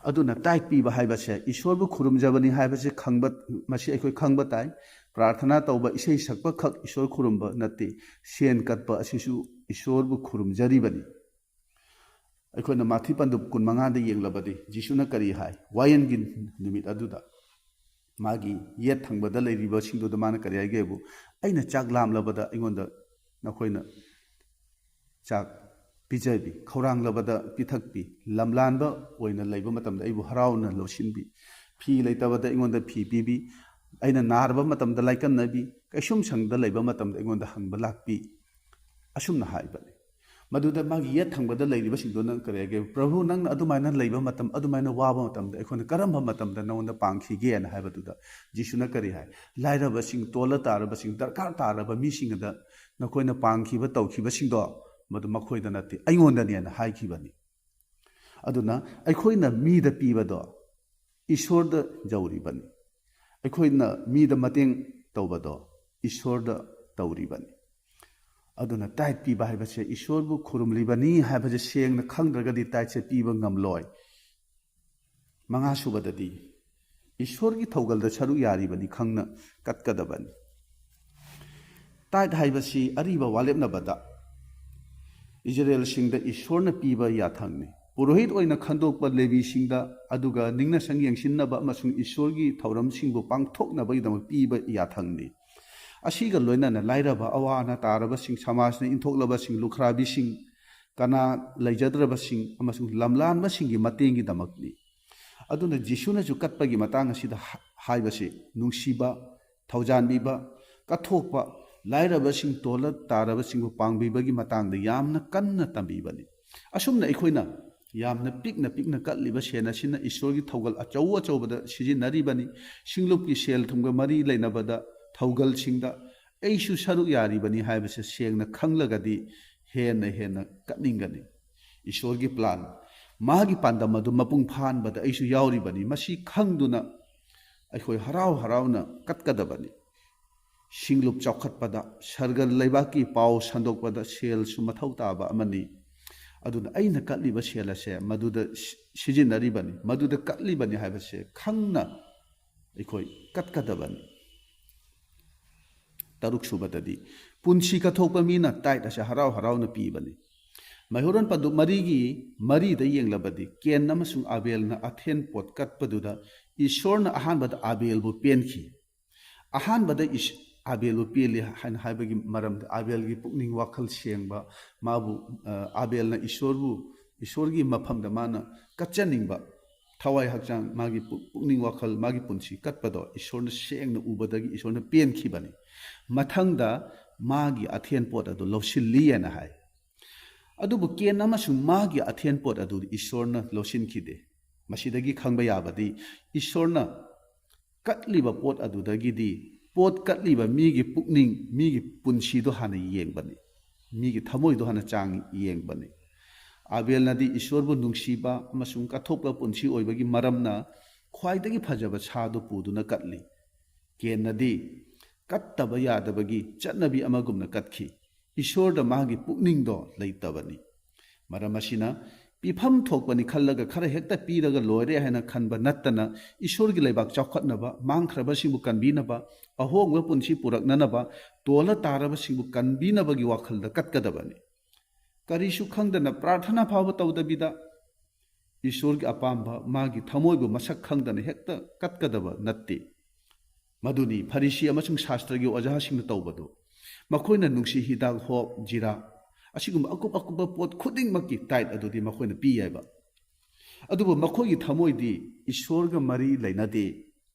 ꯑꯗꯨꯅ ꯇꯥꯏꯠ ꯄꯤꯕ ꯍꯥꯏꯕꯁꯦ ꯏꯁꯣꯔꯕꯨ ꯈꯨꯔꯨꯝꯖꯕꯅꯤ ꯍꯥꯏꯕꯁꯦ ꯈꯪꯕ, ꯃꯁꯤ ꯑꯩꯈꯣꯏ ꯈꯪꯕ ꯇꯥꯏ꯫ ꯄ꯭ꯔꯥꯔꯊꯅꯥ ꯇꯧꯕ, ꯏꯁꯩ ꯁꯛꯄ ꯈꯛ ꯏꯁꯣꯔ ꯈꯨꯔꯨꯝꯕ ꯅꯠꯇꯦ꯫ ꯁꯦꯟ ꯀꯠꯄ ꯑꯁꯤꯁꯨ ꯏꯁꯣꯔꯕꯨ ꯈꯨꯔꯨꯝꯖꯔꯤꯕꯅꯤ꯫ ꯑꯩꯈꯣꯏꯅ ꯃꯥꯊꯤ ꯄꯟꯗꯨꯞ ꯀꯨꯟꯃꯉꯥꯗ ꯌꯦꯡꯂꯕꯗꯤ ꯖꯤꯁꯨꯅ ꯀꯔꯤ ꯍꯥꯏ? ꯋꯥꯌꯦꯜꯒꯤ ꯅꯨꯃꯤꯠ ꯑꯗꯨꯗ ꯃꯥꯒꯤ ꯌꯦꯠ ꯊꯪꯕꯗ ꯂꯩꯔꯤꯕꯁꯤꯡꯗꯨꯗ ꯃꯥꯅ ꯀꯔꯤ ꯍꯥꯏꯒꯦꯕꯨ, "ꯑꯩꯅ ꯆꯥꯛ ꯂꯥꯝꯂꯕꯗ ꯑꯩꯉꯣꯟꯗ ꯅꯈꯣꯏꯅ ꯆꯥꯛ ꯄꯤꯖꯕꯤ, ꯈꯧꯔꯥꯡꯂꯕꯗ ꯄꯤꯊꯛꯄꯤ, ꯂꯝꯂꯥꯟꯕ ꯑꯣꯏꯅ ꯂꯩꯕ ꯃꯇꯝꯗ ꯑꯩꯕꯨ ꯍꯔꯥꯎꯅ ꯂꯧꯁꯤꯟꯕꯤ, ꯐꯤ ꯂꯩꯇꯕꯗ ꯑꯩꯉꯣꯟꯗ ꯐꯤ ꯄꯤꯕꯤ, ꯑꯩꯅ ꯅꯥꯔꯕ ꯃꯇꯝꯗ ꯂꯥꯏꯀꯠꯅꯕꯤ, ꯀꯩꯁꯨꯝ ꯁꯪꯗ ꯂꯩꯕ ꯃꯇꯝꯗ ꯑꯩꯉꯣꯟꯗ ꯍꯪꯕ ꯂꯥꯛꯄꯤ"꯫ ꯑꯁꯨꯝꯅ ꯍꯥꯏꯕꯅꯤ꯫ ꯃꯗꯨꯗ ꯃꯥꯒꯤ ꯌꯦꯠ ꯊꯪꯕꯗ ꯂꯩꯔꯤꯕꯁꯤꯡꯗꯨꯅ ꯀꯔꯤ ꯍꯥꯏꯒꯦ? "ꯄ꯭ꯔꯚꯨ, ꯅꯪꯅ ꯑꯗꯨꯃꯥꯏꯅ ꯂꯩꯕ ꯃꯇꯝ, ꯑꯗꯨꯃꯥꯏꯅ ꯋꯥꯕ ꯃꯇꯝꯗ ꯑꯩꯈꯣꯏꯅ ꯀꯔꯝꯕ ꯃꯇꯝꯗ ꯅꯉꯣꯟꯗ ꯄꯥꯡꯈꯤꯒꯦꯅ?" ꯍꯥꯏꯕꯗꯨꯗ ꯖꯤꯁꯨꯅ ꯀꯔꯤ ꯍꯥꯏ? "ꯂꯥꯏꯔꯕꯁꯤꯡ, ꯇꯣꯜꯂ ꯇꯥꯔꯕꯁꯤꯡ, ꯗꯔꯀꯥꯔ ꯇꯥꯔꯕ ꯃꯤꯁꯤꯡꯗ ꯅꯈꯣꯏꯅ ꯄꯥꯡꯈꯤꯕ, ꯇꯧꯈꯤꯕꯁꯤꯡꯗꯣ ꯃꯗꯨ ꯃꯈꯣꯏꯗ ꯅꯠꯇꯦ, ꯑꯩꯉꯣꯟꯗꯅꯦꯅ" ꯍꯥꯏꯈꯤꯕꯅꯤ꯫ ꯑꯗꯨꯅ ꯑꯩꯈꯣꯏꯅ ꯃꯤꯗ ꯄꯤꯕꯗꯣ ꯏꯁꯣꯔꯗ ꯌꯧꯔꯤꯕꯅꯤ꯫ ꯑꯩꯈꯣꯏꯅ ꯃꯤꯗ ꯃꯇꯦꯡ ꯇꯧꯕꯗꯣ ꯏꯁꯣꯔꯗ ꯇꯧꯔꯤꯕꯅꯤ꯫ ꯑꯗꯨꯅ ꯇꯥꯏꯠ ꯄꯤꯕ ꯍꯥꯏꯕꯁꯦ ꯏꯁꯣꯔꯕꯨ ꯈꯨꯔꯨꯝꯂꯤꯕꯅꯤ ꯍꯥꯏꯕꯁꯦ ꯁꯦꯡꯅ ꯈꯪꯗ꯭ꯔꯒꯗꯤ ꯇꯥꯏꯠꯁꯦ ꯄꯤꯕ ꯉꯝꯂꯣꯏ꯫ ꯃꯉꯥ ꯁꯨꯕꯗꯗꯤ ꯏꯁꯣꯔꯒꯤ ꯊꯧꯒꯜꯗ ꯁꯔꯨꯛ ꯌꯥꯔꯤꯕꯅꯤ ꯈꯪꯅ ꯀꯠꯀꯗꯕꯅꯤ꯫ ꯇꯥꯏꯠ ꯍꯥꯏꯕꯁꯤ ꯑꯔꯤꯕ ꯋꯥꯂꯦꯞꯅꯕꯗ ꯏꯖꯔꯦꯜꯁꯤꯡꯗ ꯏꯁꯣꯔꯅ ꯄꯤꯕ ꯌꯥꯊꯪꯅꯤ꯫ ꯄꯨꯔꯣꯍꯤꯠ ꯑꯣꯏꯅ ꯈꯟꯗꯣꯛꯄ ꯂꯦꯕꯤꯁꯤꯡꯗ, ꯑꯗꯨꯒ ꯅꯤꯡꯅꯁꯪ ꯌꯦꯡꯁꯤꯟꯅꯕ ꯑꯃꯁꯨꯡ ꯏꯁꯣꯔꯒꯤ ꯊꯧꯔꯝꯁꯤꯡꯕꯨ ꯄꯥꯡꯊꯣꯛꯅꯕꯒꯤꯗꯃꯛ ꯄꯤꯕ ꯌꯥꯊꯪꯅꯤ꯫ ꯑꯁꯤꯒ ꯂꯣꯏꯅꯅ ꯂꯥꯏꯔꯕ, ꯑꯋꯥ ꯑꯅꯥ ꯇꯥꯔꯕꯁꯤꯡ, ꯁꯃꯥꯖꯅ ꯏꯟꯊꯣꯛꯂꯕꯁꯤꯡ, ꯂꯨꯈ꯭ꯔꯥꯕꯤꯁꯤꯡ, ꯀꯅꯥ ꯂꯩꯖꯗ꯭ꯔꯕꯁꯤꯡ ꯑꯃꯁꯨꯡ ꯂꯝꯂꯥꯟꯕꯁꯤꯡꯒꯤ ꯃꯇꯦꯡꯒꯤꯗꯃꯛꯅꯤ꯫ ꯑꯗꯨꯅ ꯖꯤꯁꯨꯅꯁꯨ ꯀꯠꯄꯒꯤ ꯃꯇꯥꯡ ꯑꯁꯤꯗ ꯍꯥ-, ꯍꯥꯏꯕꯁꯤ ꯅꯨꯡꯁꯤꯕ, ꯊꯧꯖꯥꯟꯕꯤꯕ, ꯀꯠꯊꯣꯛꯄ, ꯂꯥꯏꯔꯕꯁꯤꯡ, ꯇꯣꯜꯂ ꯇꯥꯔꯕꯁꯤꯡꯕꯨ ꯄꯥꯡꯕꯤꯕꯒꯤ ꯃꯇꯥꯡꯗ ꯌꯥꯝꯅ ꯀꯟꯅ ꯇꯝꯕꯤꯕꯅꯤ꯫ ꯑꯁꯨꯝꯅ ꯑꯩꯈꯣꯏꯅ ꯌꯥꯝꯅ ꯄꯤꯛꯅ ꯄꯤꯛꯅ ꯀꯠꯂꯤꯕ ꯁꯦꯜ ꯑꯁꯤꯅ ꯏꯁꯣꯔꯒꯤ ꯊꯧꯒꯜ ꯑꯆꯧ ꯑꯆꯧꯕꯗ ꯁꯤꯖꯤꯟꯅꯔꯤꯕꯅꯤ꯫ ꯁꯤꯡꯂꯨꯞꯀꯤ ꯁꯦꯜ ꯊꯨꯝꯒ ꯃꯔꯤ ꯂꯩꯅꯕꯗ ꯊꯧꯒꯜꯁꯤꯡꯗ ꯑꯩꯁꯨ ꯁꯔꯨꯛ ꯌꯥꯔꯤꯕꯅꯤ ꯍꯥꯏꯕꯁꯦ ꯁꯦꯡꯅ ꯈꯪꯂꯒꯗꯤ ꯍꯦꯟꯅ ꯍꯦꯟꯅ ꯀꯠꯅꯤꯡꯒꯅꯤ꯫ ꯏꯁꯣꯔꯒꯤ ꯄ꯭ꯂꯥꯟ, ꯃꯥꯒꯤ ꯄꯥꯟꯗꯝ ꯑꯗꯨ ꯃꯄꯨꯡ ꯐꯥꯍꯟꯕꯗ ꯑꯩꯁꯨ ꯌꯥꯎꯔꯤꯕꯅꯤ꯫ ꯃꯁꯤ ꯈꯪꯗꯨꯅ ꯑꯩꯈꯣꯏ ꯍꯔꯥꯎ ꯍꯔꯥꯎꯅ ꯀꯠꯀꯗꯕꯅꯤ꯫ ꯁꯤꯡꯂꯨꯞ ꯆꯥꯎꯈꯠꯄꯗ, ꯁꯔꯒ ꯂꯩꯕꯥꯛꯀꯤ ꯄꯥꯎ ꯁꯟꯗꯣꯛꯄꯗ ꯁꯦꯜꯁꯨ ꯃꯊꯧ ꯇꯥꯕ ꯑꯃꯅꯤ꯫ ꯑꯗꯨꯅ ꯑꯩꯅ ꯀꯠꯂꯤꯕ ꯁꯦꯜ ꯑꯁꯦ ꯃꯗꯨꯗ ꯁꯤ-, ꯁꯤꯖꯤꯟꯅꯔꯤꯕꯅꯤ, ꯃꯗꯨꯗ ꯀꯠꯂꯤꯕꯅꯤ ꯍꯥꯏꯕꯁꯦ ꯈꯪꯅ ꯑꯩꯈꯣꯏ ꯀꯠꯀꯗꯕꯅꯤ꯫ ꯇꯔꯨꯛ ꯁꯨꯕꯗꯗꯤ, ꯄꯨꯟꯁꯤ ꯀꯠꯊꯣꯛꯄ ꯃꯤꯅ ꯇꯥꯏꯠ ꯑꯁꯦ ꯍꯔꯥꯎ ꯍꯔꯥꯎꯅ ꯄꯤꯕꯅꯤ꯫ ꯃꯩꯍꯧꯔꯣꯟ ꯄꯟꯗꯨꯞ ꯃꯔꯤꯒꯤ ꯃꯔꯤꯗ ꯌꯦꯡꯂꯕꯗꯤ, ꯀꯦꯟ ꯑꯃꯁꯨꯡ ꯑꯥꯕꯦꯜꯅ ꯑꯊꯦꯟ ꯄꯣꯠ ꯀꯠꯄꯗꯨꯗ ꯏꯁꯣꯔꯅ ꯑꯍꯥꯟꯕꯗ ꯑꯥꯕꯦꯜꯕꯨ ꯄꯦꯟꯈꯤ꯫ ꯑꯍꯥꯟꯕꯗ ꯏꯁ-, ꯑꯥꯕꯦꯜꯕꯨ ꯄꯦꯜꯂꯤ ꯍꯥꯏꯅ ꯍꯥꯏꯕꯒꯤ ꯃꯔꯝꯗꯤ, ꯑꯥꯕꯦꯜꯒꯤ ꯄꯨꯛꯅꯤꯡ ꯋꯥꯈꯜ ꯁꯦꯡꯕ, ꯃꯥꯕꯨ, ꯑ, ꯑꯥꯕꯦꯜꯅ ꯏꯁꯣꯔꯕꯨ, ꯏꯁꯣꯔꯒꯤ ꯃꯐꯝꯗ ꯃꯥꯅ ꯀꯠꯆꯅꯤꯡꯕ, ꯊꯋꯥꯏ ꯍꯛꯆꯥꯡ, ꯃꯥꯒꯤ ꯄꯨ-, ꯄꯨꯛꯅꯤꯡ ꯋꯥꯈꯜ, ꯃꯥꯒꯤ ꯄꯨꯟꯁꯤ ꯀꯠꯄꯗꯣ ꯏꯁꯣꯔꯅ ꯁꯦꯡꯅ ꯎꯕꯗꯒꯤ ꯏꯁꯣꯔꯅ ꯄꯦꯟꯈꯤꯕꯅꯤ꯫ ꯃꯊꯪꯗ ꯃꯥꯒꯤ ꯑꯊꯦꯟ ꯄꯣꯠ ꯑꯗꯨ ꯂꯧꯁꯤꯜꯂꯤ ꯍꯥꯏꯅ ꯍꯥꯏ꯫ ꯑꯗꯨꯕꯨ ꯀꯦꯟ ꯑꯃꯁꯨꯡ ꯃꯥꯒꯤ ꯑꯊꯦꯟ ꯄꯣꯠ ꯑꯗꯨ ꯏꯁꯣꯔꯅ ꯂꯧꯁꯤꯟꯈꯤꯗꯦ꯫ ꯃꯁꯤꯗꯒꯤ ꯈꯪꯕ ꯌꯥꯕꯗꯤ, ꯏꯁꯣꯔꯅ ꯀꯠꯂꯤꯕ ꯄꯣꯠ ꯑꯗꯨꯗꯒꯤꯗꯤ ꯄꯣꯠ ꯀꯠꯂꯤꯕ ꯃꯤꯒꯤ ꯄꯨꯛꯅꯤꯡ, ꯃꯤꯒꯤ ꯄꯨꯟꯁꯤꯗꯣ ꯍꯥꯟꯅ ꯌꯦꯡꯕꯅꯤ, ꯃꯤꯒꯤ ꯊꯃꯣꯏꯗꯣ ꯍꯥꯟꯅ ꯆꯥꯡ ꯌꯦꯡꯕꯅꯤ꯫ ꯑꯥꯕꯦꯜꯅꯗꯤ ꯏꯁꯣꯔꯕꯨ ꯅꯨꯡꯁꯤꯕ ꯑꯃꯁꯨꯡ ꯀꯠꯊꯣꯛꯄ ꯄꯨꯟꯁꯤ ꯑꯣꯏꯕꯒꯤ ꯃꯔꯝꯅ ꯈ꯭ꯋꯥꯏꯗꯒꯤ ꯐꯖꯕ ꯁꯥꯗꯨ ꯄꯨꯗꯨꯅ ꯀꯠꯂꯤ꯫ ꯀꯦꯟꯅꯗꯤ ꯀꯠꯇꯕ ꯌꯥꯗꯕꯒꯤ ꯆꯠꯅꯕꯤ ꯑꯃꯒꯨꯝꯅ ꯀꯠꯈꯤ꯫ ꯏꯁꯣꯔꯗ ꯃꯥꯒꯤ ꯄꯨꯛꯅꯤꯡꯗꯣ ꯂꯩꯇꯕꯅꯤ꯫ ꯃꯔꯝ ꯑꯁꯤꯅ, ꯄꯤꯐꯝ ꯊꯣꯛꯄꯅꯤ ꯈꯜꯂꯒ ꯈꯔ ꯍꯦꯛꯇ ꯄꯤꯔꯒ ꯂꯣꯏꯔꯦ ꯍꯥꯏꯅ ꯈꯟꯕ ꯅꯠꯇꯅ, ꯏꯁꯣꯔꯒꯤ ꯂꯩꯕꯥꯛ ꯆꯥꯎꯈꯠꯅꯕ, ꯃꯥꯡꯈ꯭ꯔꯕꯁꯤꯡꯕꯨ ꯀꯟꯕꯤꯅꯕ, ꯑꯍꯣꯡꯕ ꯄꯨꯟꯁꯤ ꯄꯨꯔꯛꯅꯅꯕ, ꯇꯣꯜꯂ ꯇꯥꯔꯕꯁꯤꯡꯕꯨ ꯀꯟꯕꯤꯅꯕꯒꯤ ꯋꯥꯈꯜꯗ ꯀꯠꯀꯗꯕꯅꯤ꯫ ꯀꯔꯤꯁꯨ ꯈꯪꯗꯅ, ꯄ꯭ꯔꯥꯔꯊꯅꯥ ꯐꯥꯎꯕ ꯇꯧꯗꯕꯤꯗ, ꯏꯁꯣꯔꯒꯤ ꯑꯄꯥꯝꯕ, ꯃꯥꯒꯤ ꯊꯃꯣꯏꯕꯨ ꯃꯁꯛ ꯈꯪꯗꯅ ꯍꯦꯛꯇ ꯀꯠꯀꯗꯕ ꯅꯠꯇꯦ꯫ ꯃꯗꯨꯅꯤ ꯐꯔꯤꯁꯤ ꯑꯃꯁꯨꯡ ꯁꯥꯁꯇ꯭ꯔꯒꯤ ꯑꯣꯖꯥꯁꯤꯡꯅ ꯇꯧꯕꯗꯨ꯫ ꯃꯈꯣꯏꯅ ꯅꯨꯡꯁꯤ ꯍꯤꯗꯥꯛ, ꯍꯣꯞ, ꯖꯤꯔꯥ, ꯑꯁꯤꯒꯨꯝꯕ ꯑꯀꯨꯞ ꯑꯀꯨꯞꯄ ꯄꯣꯠ ꯈꯨꯗꯤꯡꯃꯛꯀꯤ ꯇꯥꯏꯠ ꯑꯗꯨꯗꯤ ꯃꯈꯣꯏꯅ ꯄꯤ ꯍꯥꯏꯕ꯫ ꯑꯗꯨꯕꯨ ꯃꯈꯣꯏꯒꯤ ꯊꯃꯣꯏꯗꯤ ꯏꯁꯣꯔꯒ ꯃꯔꯤ ꯂꯩꯅꯗꯦ꯫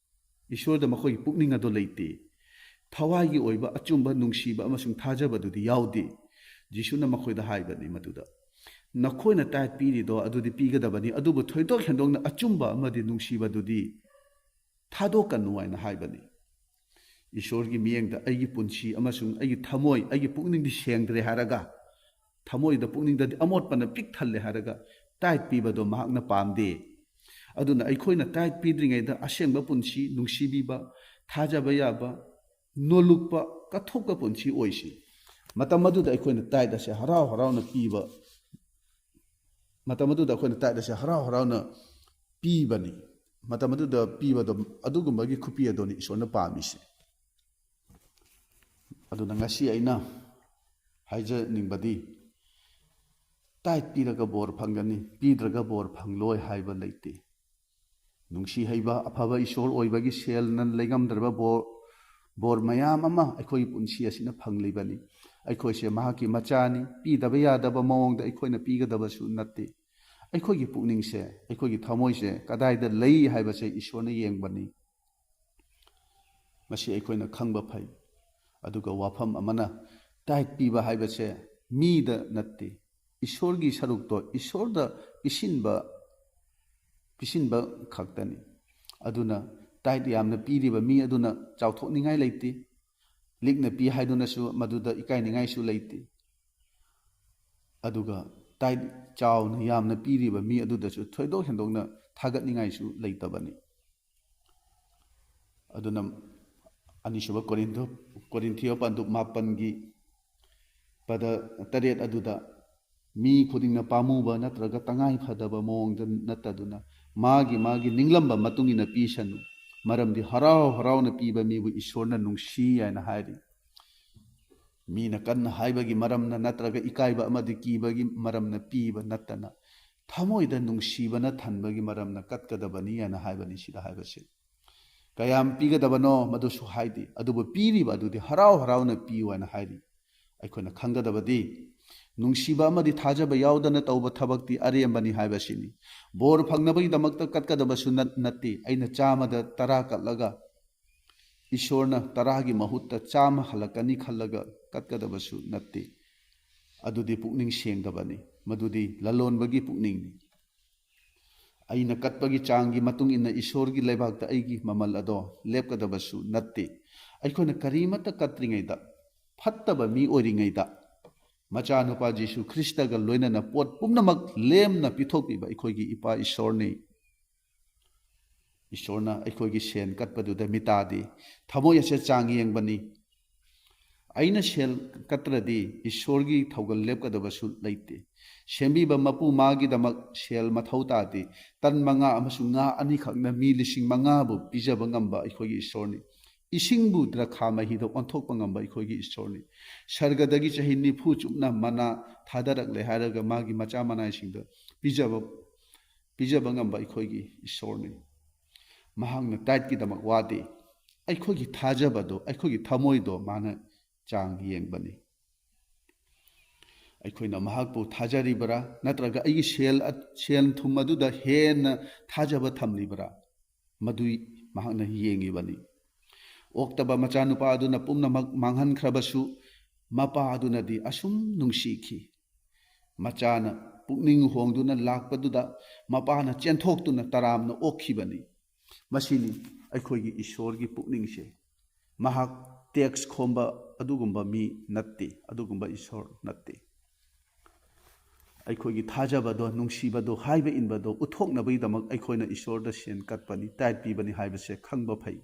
ꯏꯁꯣꯔꯗ ꯃꯈꯣꯏꯒꯤ ꯄꯨꯛꯅꯤꯡ ꯑꯗꯨ ꯂꯩꯇꯦ꯫ ꯊꯋꯥꯏꯒꯤ ꯑꯣꯏꯕ ꯑꯆꯨꯝꯕ ꯅꯨꯡꯁꯤꯕ ꯑꯃꯁꯨꯡ ꯊꯥꯖꯕꯗꯨꯗꯤ ꯌꯥꯎꯗꯦ꯫ ꯖꯤꯁꯨꯅ ꯃꯈꯣꯏꯗ ꯍꯥꯏꯕꯅꯤ ꯃꯗꯨꯗ, ꯅꯈꯣꯏꯅ ꯇꯥꯏꯠ ꯄꯤꯔꯤꯗꯣ ꯑꯗꯨꯗꯤ ꯄꯤꯒꯗꯕꯅꯤ, ꯑꯗꯨꯕꯨ ꯊꯣꯏꯗꯣꯛ ꯍꯦꯟꯗꯣꯛꯅ ꯑꯆꯨꯝꯕ ꯑꯃꯗꯤ ꯅꯨꯡꯁꯤꯕꯗꯨꯗꯤ ꯊꯥꯗꯣꯛꯀꯅꯨ" ꯍꯥꯏꯅ ꯍꯥꯏꯕꯅꯤ꯫ ꯏꯁꯣꯔꯒꯤ ꯃꯤꯠꯌꯦꯡꯗ ꯑꯩꯒꯤ ꯄꯨꯟꯁꯤ ꯑꯃꯁꯨꯡ ꯑꯩꯒꯤ ꯊꯃꯣꯏ, ꯑꯩꯒꯤ ꯄꯨꯛꯅꯤꯡꯗꯤ ꯁꯦꯡꯗ꯭ꯔꯦ ꯍꯥꯏꯔꯒ, ꯊꯃꯣꯏꯗ, ꯄꯨꯛꯅꯤꯡꯗꯗꯤ ꯑꯃꯣꯠꯄꯅ ꯄꯤꯛ ꯊꯜꯂꯦ ꯍꯥꯏꯔꯒ ꯇꯥꯏꯠ ꯄꯤꯕꯗꯣ ꯃꯍꯥꯛꯅ ꯄꯥꯝꯗꯦ꯫ ꯑꯗꯨꯅ ꯑꯩꯈꯣꯏꯅ ꯇꯥꯏꯠ ꯄꯤꯗ꯭ꯔꯤꯉꯩꯗ ꯑꯁꯦꯡꯕ ꯄꯨꯟꯁꯤ, ꯅꯨꯡꯁꯤꯕꯤꯕ, ꯊꯥꯖꯕ ꯌꯥꯕ, ꯅꯣꯂꯨꯛꯄ, ꯀꯠꯊꯣꯛꯄ ꯄꯨꯟꯁꯤ ꯑꯣꯏꯁꯤ꯫ ꯃꯇꯝ ꯑꯗꯨꯗ ꯑꯩꯈꯣꯏꯅ ꯇꯥꯏꯠ ꯑꯁꯦ ꯍꯔꯥꯎ ꯍꯔꯥꯎꯅ ꯄꯤꯕ, ꯃꯇꯝ ꯑꯗꯨꯗ ꯑꯩꯈꯣꯏꯅ ꯇꯥꯏꯠ ꯑꯁꯦ ꯍꯔꯥꯎ ꯍꯔꯥꯎꯅ ꯄꯤꯕꯅꯤ꯫ ꯃꯇꯝ ꯑꯗꯨꯗ ꯄꯤꯕꯗꯣ, ꯑꯗꯨꯒꯨꯝꯕꯒꯤ ꯈꯨꯄꯤ ꯑꯗꯨꯅꯤ ꯏꯁꯣꯔꯅ ꯄꯥꯝꯃꯤꯁꯦ꯫ ꯑꯗꯨꯅ ꯉꯁꯤ ꯑꯩꯅ ꯍꯥꯏꯖꯅꯤꯡꯕꯗꯤ, ꯇꯥꯏꯠ ꯄꯤꯔꯒ ꯕꯣꯔ ꯐꯪꯒꯅꯤ, ꯄꯤꯗ꯭ꯔꯒ ꯕꯣꯔ ꯐꯪꯂꯣꯏ ꯍꯥꯏꯕ ꯂꯩꯇꯦ꯫ ꯅꯨꯡꯁꯤ ꯍꯩꯕ ꯑꯐꯕ ꯏꯁꯣꯔ ꯑꯣꯏꯕꯒꯤ ꯁꯦꯜꯅ ꯂꯩꯉꯝꯗ꯭ꯔꯕ ꯕꯣꯔ, ꯕꯣꯔ ꯃꯌꯥꯝ ꯑꯃ ꯑꯩꯈꯣꯏꯒꯤ ꯄꯨꯟꯁꯤ ꯑꯁꯤꯅ ꯐꯪꯂꯤꯕꯅꯤ꯫ ꯑꯩꯈꯣꯏꯁꯦ ꯃꯍꯥꯛꯀꯤ ꯃꯆꯥꯅꯤ, ꯄꯤꯗꯕ ꯌꯥꯗꯕ ꯃꯑꯣꯡꯗ ꯑꯩꯈꯣꯏꯅ ꯄꯤꯒꯗꯕꯁꯨ ꯅꯠꯇꯦ꯫ ꯑꯩꯈꯣꯏꯒꯤ ꯄꯨꯛꯅꯤꯡꯁꯦ, ꯑꯩꯈꯣꯏꯒꯤ ꯊꯃꯣꯏꯁꯦ ꯀꯗꯥꯏꯗ ꯂꯩ ꯍꯥꯏꯕꯁꯦ ꯏꯁꯣꯔꯅ ꯌꯦꯡꯕꯅꯤ꯫ ꯃꯁꯤ ꯑꯩꯈꯣꯏꯅ ꯈꯪꯕ ꯐꯩ꯫ ꯑꯗꯨꯒ ꯋꯥꯐꯝ ꯑꯃꯅ, ꯇꯥꯏꯠ ꯄꯤꯕ ꯍꯥꯏꯕꯁꯦ ꯃꯤꯗ ꯅꯠꯇꯦ, ꯏꯁꯣꯔꯒꯤ ꯁꯔꯨꯛꯇꯣ ꯏꯁꯣꯔꯗ ꯄꯤꯁꯤꯟꯕ, ꯄꯤꯁꯤꯟꯕ ꯈꯛꯇꯅꯤ꯫ ꯑꯗꯨꯅ ꯇꯥꯏꯠ ꯌꯥꯝꯅ ꯄꯤꯔꯤꯕ ꯃꯤ ꯑꯗꯨꯅ ꯆꯥꯎꯊꯣꯛꯅꯤꯡꯉꯥꯏ ꯂꯩꯇꯦ, ꯂꯤꯛꯅ ꯄꯤ ꯍꯥꯏꯗꯨꯅꯁꯨ ꯃꯗꯨꯗ ꯏꯀꯥꯏꯅꯤꯡꯉꯥꯏꯁꯨ ꯂꯩꯇꯦ꯫ ꯑꯗꯨꯒ ꯇꯥꯏꯠ ꯆꯥꯎꯅ ꯌꯥꯝꯅ ꯄꯤꯔꯤꯕ ꯃꯤ ꯑꯗꯨꯗꯁꯨ ꯊꯣꯏꯗꯣꯛ ꯍꯦꯟꯗꯣꯛꯅ ꯊꯥꯒꯠꯅꯤꯡꯉꯥꯏꯁꯨ ꯂꯩꯇꯕꯅꯤ꯫ ꯑꯗꯨꯅ ꯑꯅꯤꯁꯨꯕ ꯀꯣꯔꯤꯟꯊꯣ-, ꯀꯣꯔꯤꯟꯊꯤꯌꯣ ꯄꯟꯗꯨꯞ ꯃꯥꯄꯟꯒꯤ ꯄꯗ ꯇꯔꯦꯠ ꯑꯗꯨꯗ, "ꯃꯤ ꯈꯨꯗꯤꯡꯅ ꯄꯥꯝꯃꯨꯕ ꯅꯠꯇ꯭ꯔꯒ ꯇꯉꯥꯏ ꯐꯗꯕ ꯃꯑꯣꯡꯗ ꯅꯠꯇꯗꯨꯅ, ꯃꯥꯒꯤ ꯃꯥꯒꯤ ꯅꯤꯡꯂꯝꯕ ꯃꯇꯨꯡ ꯏꯟꯅ ꯄꯤꯁꯅꯨ, ꯃꯔꯝꯗꯤ ꯍꯔꯥꯎ ꯍꯔꯥꯎꯅ ꯄꯤꯕ ꯃꯤꯕꯨ ꯏꯁꯣꯔꯅ ꯅꯨꯡꯁꯤ" ꯍꯥꯏꯅ ꯍꯥꯏꯔꯤ꯫ ꯃꯤꯅ ꯀꯟꯅ ꯍꯥꯏꯕꯒꯤ ꯃꯔꯝꯅ ꯅꯠꯇ꯭ꯔꯒ ꯏꯀꯥꯏꯕ ꯑꯃꯗꯤ ꯀꯤꯕꯒꯤ ꯃꯔꯝꯅ ꯄꯤꯕ ꯅꯠꯇꯅ, ꯊꯃꯣꯏꯗ ꯅꯨꯡꯁꯤꯕꯅ ꯊꯟꯕꯒꯤ ꯃꯔꯝꯅ ꯀꯠꯀꯗꯕꯅꯤ ꯍꯥꯏꯅ ꯍꯥꯏꯕꯅꯤ꯫ ꯁꯤꯗ ꯍꯥꯏꯕꯁꯦ ꯀꯌꯥꯝ ꯄꯤꯒꯗꯕꯅꯣ ꯃꯗꯨꯁꯨ ꯍꯥꯏꯗꯦ, ꯑꯗꯨꯕꯨ ꯄꯤꯔꯤꯕ ꯑꯗꯨꯗꯤ ꯍꯔꯥꯎ ꯍꯔꯥꯎꯅ ꯄꯤꯌꯨ ꯍꯥꯏꯅ ꯍꯥꯏꯔꯤ꯫ ꯑꯩꯈꯣꯏꯅ ꯈꯪꯒꯗꯕꯗꯤ, ꯅꯨꯡꯁꯤꯕ ꯑꯃꯗꯤ ꯊꯥꯖꯕ ꯌꯥꯎꯗꯅ ꯇꯧꯕ ꯊꯕꯛꯇꯤ ꯑꯔꯦꯝꯕꯅꯤ ꯍꯥꯏꯕꯁꯤꯅꯤ꯫ ꯕꯣꯔ ꯐꯪꯅꯕꯒꯤꯗꯃꯛꯇ ꯀꯠꯀꯗꯕꯁꯨ ꯅꯠ-, ꯅꯠꯇꯦ꯫ ꯑꯩꯅ ꯆꯥꯝꯃꯗ ꯇꯔꯥ ꯀꯠꯂꯒ ꯏꯁꯣꯔꯅ ꯇꯔꯥꯒꯤ ꯃꯍꯨꯠꯇ ꯆꯥꯝꯃ ꯍꯜꯂꯛꯀꯅꯤ ꯈꯜꯂꯒ ꯀꯠꯀꯗꯕꯁꯨ ꯅꯠꯇꯦ꯫ ꯑꯗꯨꯗꯤ ꯄꯨꯛꯅꯤꯡ ꯁꯦꯡꯗꯕꯅꯤ, ꯃꯗꯨꯗꯤ ꯂꯂꯣꯟꯕꯒꯤ ꯄꯨꯛꯅꯤꯡꯅꯤ꯫ ꯑꯩꯅ ꯀꯠꯄꯒꯤ ꯆꯥꯡꯒꯤ ꯃꯇꯨꯡ ꯏꯟꯅ ꯏꯁꯣꯔꯒꯤ ꯂꯩꯕꯥꯛꯇ ꯑꯩꯒꯤ ꯃꯃꯜ ꯑꯗꯣ ꯂꯦꯞꯀꯗꯕꯁꯨ ꯅꯠꯇꯦ꯫ ꯑꯩꯈꯣꯏꯅ ꯀꯔꯤꯃꯠꯇ ꯀꯠꯇ꯭ꯔꯤꯉꯩꯗ, ꯐꯠꯇꯕ ꯃꯤ ꯑꯣꯏꯔꯤꯉꯩꯗ, ꯃꯆꯥꯅꯨꯄꯥ ꯖꯤꯁꯨ ꯈ꯭ꯔꯤꯁꯇꯒ ꯂꯣꯏꯅꯅ ꯄꯣꯠ ꯄꯨꯝꯅꯃꯛ ꯂꯦꯝꯅ ꯄꯤꯊꯣꯛꯄꯤꯕ ꯑꯩꯈꯣꯏꯒꯤ ꯏꯄꯥ ꯏꯁꯣꯔꯅꯤ꯫ ꯏꯁꯣꯔꯅ ꯑꯩꯈꯣꯏꯒꯤ ꯁꯦꯟ ꯀꯠꯄꯗꯨꯗ ꯃꯤꯇꯥꯗꯦ꯫ ꯊꯃꯣꯏ ꯑꯁꯦ ꯆꯥꯡ ꯌꯦꯡꯕꯅꯤ꯫ ꯑꯩꯅ ꯁꯦꯜ ꯀꯠꯇ꯭ꯔꯗꯤ ꯏꯁꯣꯔꯒꯤ ꯊꯧꯒꯜ ꯂꯦꯞꯀꯗꯕꯁꯨ ꯂꯩꯇꯦ꯫ ꯁꯦꯝꯕꯤꯕ ꯃꯄꯨ ꯃꯥꯒꯤꯗꯃꯛ ꯁꯦꯜ ꯃꯊꯧ ꯇꯥꯗꯦ꯫ ꯇꯟ ꯃꯉꯥ ꯑꯃꯁꯨꯡ ꯉꯥ ꯑꯅꯤꯈꯛꯅ ꯃꯤ ꯂꯤꯁꯤꯡ ꯃꯉꯥꯕꯨ ꯄꯤꯖꯕ ꯉꯝꯕ ꯑꯩꯈꯣꯏꯒꯤ ꯏꯁꯣꯔꯅꯤ꯫ ꯏꯁꯤꯡꯕꯨ ꯗ꯭ꯔꯈꯥ ꯃꯍꯤꯗ ꯑꯣꯟꯊꯣꯛꯄ ꯉꯝꯕ ꯑꯩꯈꯣꯏꯒꯤ ꯏꯁꯣꯔꯅꯤ꯫ ꯁꯔꯒꯗꯒꯤ ꯆꯍꯤ ꯅꯤꯐꯨ ꯆꯨꯞꯅ ꯃꯅꯥ ꯊꯥꯗꯔꯛꯂꯦ ꯍꯥꯏꯔꯒ ꯃꯥꯒꯤ ꯃꯆꯥ ꯃꯅꯥꯏꯁꯤꯡꯗ ꯄꯤꯖꯕ, ꯄꯤꯖꯕ ꯉꯝꯕ ꯑꯩꯈꯣꯏꯒꯤ ꯏꯁꯣꯔꯅꯤ꯫ ꯃꯍꯥꯛꯅ ꯇꯥꯏꯠꯀꯤꯗꯃꯛ ꯋꯥꯗꯦ꯫ ꯑꯩꯈꯣꯏꯒꯤ ꯊꯥꯖꯕꯗꯣ, ꯑꯩꯈꯣꯏꯒꯤ ꯊꯃꯣꯏꯗꯣ ꯃꯥꯅ ꯆꯥꯡ ꯌꯦꯡꯕꯅꯤ꯫ ꯑꯩꯈꯣꯏꯅ ꯃꯍꯥꯛꯄꯨ ꯊꯥꯖꯔꯤꯕ꯭ꯔꯥ, ꯅꯠꯇ꯭ꯔꯒ ꯑꯩꯒꯤ ꯁꯦꯜ, ꯁꯦꯜ ꯊꯨꯝ ꯑꯗꯨꯗ ꯍꯦꯟꯅ ꯊꯥꯖꯕ ꯊꯝꯂꯤꯕ꯭ꯔꯥ? ꯃꯗꯨ ꯃꯍꯥꯛꯅ ꯌꯦꯡꯉꯤꯕꯅꯤ꯫ ꯑꯣꯛꯇꯕ ꯃꯆꯥꯅꯨꯄꯥ ꯑꯗꯨꯅ ꯄꯨꯝꯅꯃꯛ ꯃꯥꯡꯍꯟꯈ꯭ꯔꯕꯁꯨ, ꯃꯄꯥ ꯑꯗꯨꯅꯗꯤ ꯑꯁꯨꯝ ꯅꯨꯡꯁꯤꯈꯤ꯫ ꯃꯆꯥꯅ ꯄꯨꯛꯅꯤꯡ ꯍꯣꯡꯗꯨꯅ ꯂꯥꯛꯄꯗꯨꯗ ꯃꯄꯥꯅ ꯆꯦꯟꯊꯣꯛꯇꯨꯅ ꯇꯔꯥꯝꯅ ꯑꯣꯛꯈꯤꯕꯅꯤ꯫ ꯃꯁꯤꯅꯤ ꯑꯩꯈꯣꯏꯒꯤ ꯏꯁꯣꯔꯒꯤ ꯄꯨꯛꯅꯤꯡꯁꯦ꯫ ꯃꯍꯥꯛ ꯇꯦꯛꯁ ꯈꯣꯝꯕ ꯑꯗꯨꯒꯨꯝꯕ ꯃꯤ ꯅꯠꯇꯦ, ꯑꯗꯨꯒꯨꯝꯕ ꯏꯁꯣꯔ ꯅꯠꯇꯦ꯫ ꯑꯩꯈꯣꯏꯒꯤ ꯊꯥꯖꯕꯗꯣ, ꯅꯨꯡꯁꯤꯕꯗꯣ, ꯍꯥꯏꯕ ꯏꯟꯕꯗꯣ ꯎꯠꯊꯣꯛꯅꯕꯒꯤꯗꯃꯛ ꯑꯩꯈꯣꯏꯅ ꯏꯁꯣꯔꯗ ꯁꯦꯟ ꯀꯠꯄꯅꯤ, ꯇꯥꯏꯠ ꯄꯤꯕꯅꯤ ꯍꯥꯏꯕꯁꯦ ꯈꯪꯕ ꯐꯩ꯫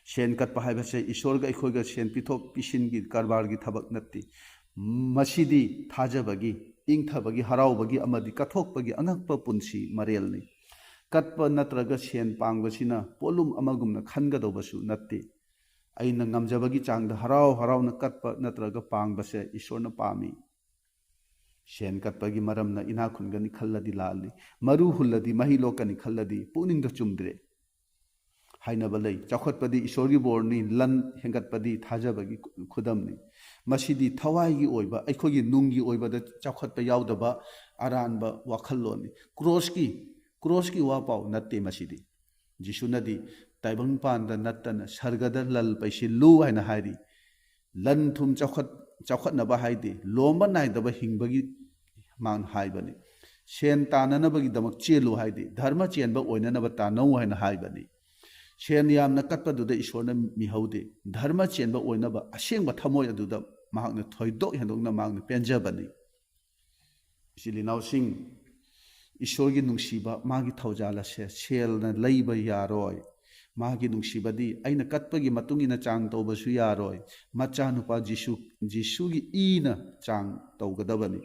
ꯁꯦꯟ ꯀꯠꯄ ꯍꯥꯏꯕꯁꯦ ꯏꯁꯣꯔꯒ ꯑꯩꯈꯣꯏꯒ ꯁꯦꯟ ꯄꯤꯊꯣꯛ ꯄꯤꯁꯤꯟꯒꯤ ꯀꯔꯕꯥꯔꯒꯤ ꯊꯕꯛ ꯅꯠꯇꯦ꯫ ꯃꯁꯤꯗꯤ ꯊꯥꯖꯕꯒꯤ, ꯏꯪꯊꯕꯒꯤ, ꯍꯔꯥꯎꯕꯒꯤ ꯑꯃꯗꯤ ꯀꯠꯊꯣꯛꯄꯒꯤ ꯑꯉꯛꯄ ꯄꯨꯟꯁꯤ ꯃꯔꯦꯜꯅꯤ꯫ ꯀꯠꯄ ꯅꯠꯇ꯭ꯔꯒ ꯁꯦꯟ ꯄꯥꯡꯕꯁꯤꯅ ꯄꯣꯠꯂꯨꯝ ꯑꯃꯒꯨꯝꯅ ꯈꯟꯒꯗꯧꯕꯁꯨ ꯅꯠꯇꯦ꯫ ꯑꯩꯅ ꯉꯝꯖꯕꯒꯤ ꯆꯥꯡꯗ ꯍꯔꯥꯎ ꯍꯔꯥꯎꯅ ꯀꯠꯄ ꯅꯠꯇ꯭ꯔꯒ ꯄꯥꯡꯕꯁꯦ ꯏꯁꯣꯔꯅ ꯄꯥꯝꯃꯤ꯫ ꯁꯦꯟ ꯀꯠꯄꯒꯤ ꯃꯔꯝꯅ ꯏꯅꯥꯛ ꯈꯨꯟꯒꯅꯤ ꯈꯜꯂꯗꯤ ꯂꯥꯜꯂꯤ꯫ ꯃꯔꯨ ꯍꯨꯜꯂꯗꯤ ꯃꯍꯩ ꯂꯣꯛꯀꯅꯤ ꯈꯜꯂꯗꯤ ꯄꯨꯛꯅꯤꯡꯗ ꯆꯨꯝꯗ꯭ꯔꯦ꯫ ꯍꯥꯏꯅꯕ ꯂꯩ, ꯆꯥꯎꯈꯠꯄꯗꯤ ꯏꯁꯣꯔꯒꯤ ꯕꯣꯔꯅꯤ, ꯂꯟ ꯍꯦꯟꯒꯠꯄꯗꯤ ꯊꯥꯖꯕꯒꯤ ꯈꯨꯗꯝꯅꯤ꯫ ꯃꯁꯤꯗꯤ ꯊꯋꯥꯏꯒꯤ ꯑꯣꯏꯕ, ꯑꯩꯈꯣꯏꯒꯤ ꯅꯨꯡꯒꯤ ꯑꯣꯏꯕꯗ ꯆꯥꯎꯈꯠꯄ ꯌꯥꯎꯗꯕ ꯑꯔꯥꯟꯕ ꯋꯥꯈꯜꯂꯣꯟꯅꯤ꯫ ꯀ꯭ꯔꯣꯁꯀꯤ, ꯀ꯭ꯔꯣꯁꯀꯤ ꯋꯥ ꯄꯥꯎ ꯅꯠꯇꯦ ꯃꯁꯤꯗꯤ꯫ ꯖꯤꯁꯨꯅꯗꯤ ꯇꯥꯏꯕꯪꯄꯥꯟꯗ ꯅꯠꯇꯅ ꯁꯔꯒꯗ ꯂꯜ ꯄꯩꯁꯤꯜꯂꯨ ꯍꯥꯏꯅ ꯍꯥꯏꯔꯤ꯫ ꯂꯟ ꯊꯨꯝ ꯆꯥꯎꯈꯠ ꯆꯥꯎꯈꯠꯅꯕ ꯍꯥꯏꯗꯤ ꯂꯣꯝꯕ ꯅꯥꯏꯗꯕ ꯍꯤꯡꯕꯒꯤ ꯃꯍꯥꯛꯅ ꯍꯥꯏꯕꯅꯤ꯫ ꯁꯦꯟ ꯇꯥꯟꯅꯅꯕꯒꯤꯗꯃꯛ ꯆꯦꯜꯂꯨ ꯍꯥꯏꯗꯤ ꯙꯔꯃ ꯆꯦꯟꯕ ꯑꯣꯏꯅꯅꯕ ꯇꯥꯟꯅꯧ ꯍꯥꯏꯅ ꯍꯥꯏꯕꯅꯤ꯫ ꯁꯦꯟ ꯌꯥꯝꯅ ꯀꯠꯄꯗꯨꯗ ꯏꯁꯣꯔꯅ ꯃꯤꯍꯧꯗꯦ꯫ ꯙꯔꯃ ꯆꯦꯟꯕ ꯑꯣꯏꯅꯕ ꯑꯁꯦꯡꯕ ꯊꯃꯣꯏ ꯑꯗꯨꯗ ꯃꯍꯥꯛꯅ ꯊꯣꯏꯗꯣꯛ ꯍꯦꯟꯗꯣꯛꯅ ꯃꯍꯥꯛꯅ ꯄꯦꯟꯖꯕꯅꯤ꯫ ꯏꯆꯤꯜ ꯏꯅꯥꯎꯁꯤꯡ, ꯏꯁꯣꯔꯒꯤ ꯅꯨꯡꯁꯤꯕ, ꯃꯥꯒꯤ ꯊꯧꯖꯥꯜ ꯑꯁꯦ ꯁꯦꯜꯅ ꯂꯩꯕ ꯌꯥꯔꯣꯏ꯫ ꯃꯥꯒꯤ ꯅꯨꯡꯁꯤꯕꯗꯤ ꯑꯩꯅ ꯀꯠꯄꯒꯤ ꯃꯇꯨꯡ ꯏꯟꯅ ꯆꯥꯡ ꯇꯧꯕꯁꯨ ꯌꯥꯔꯣꯏ꯫ ꯃꯆꯥꯅꯨꯄꯥ ꯖꯤꯁꯨ, ꯖꯤꯁꯨꯒꯤ ꯏꯅ ꯆꯥꯡ ꯇꯧꯒꯗꯕꯅꯤ꯫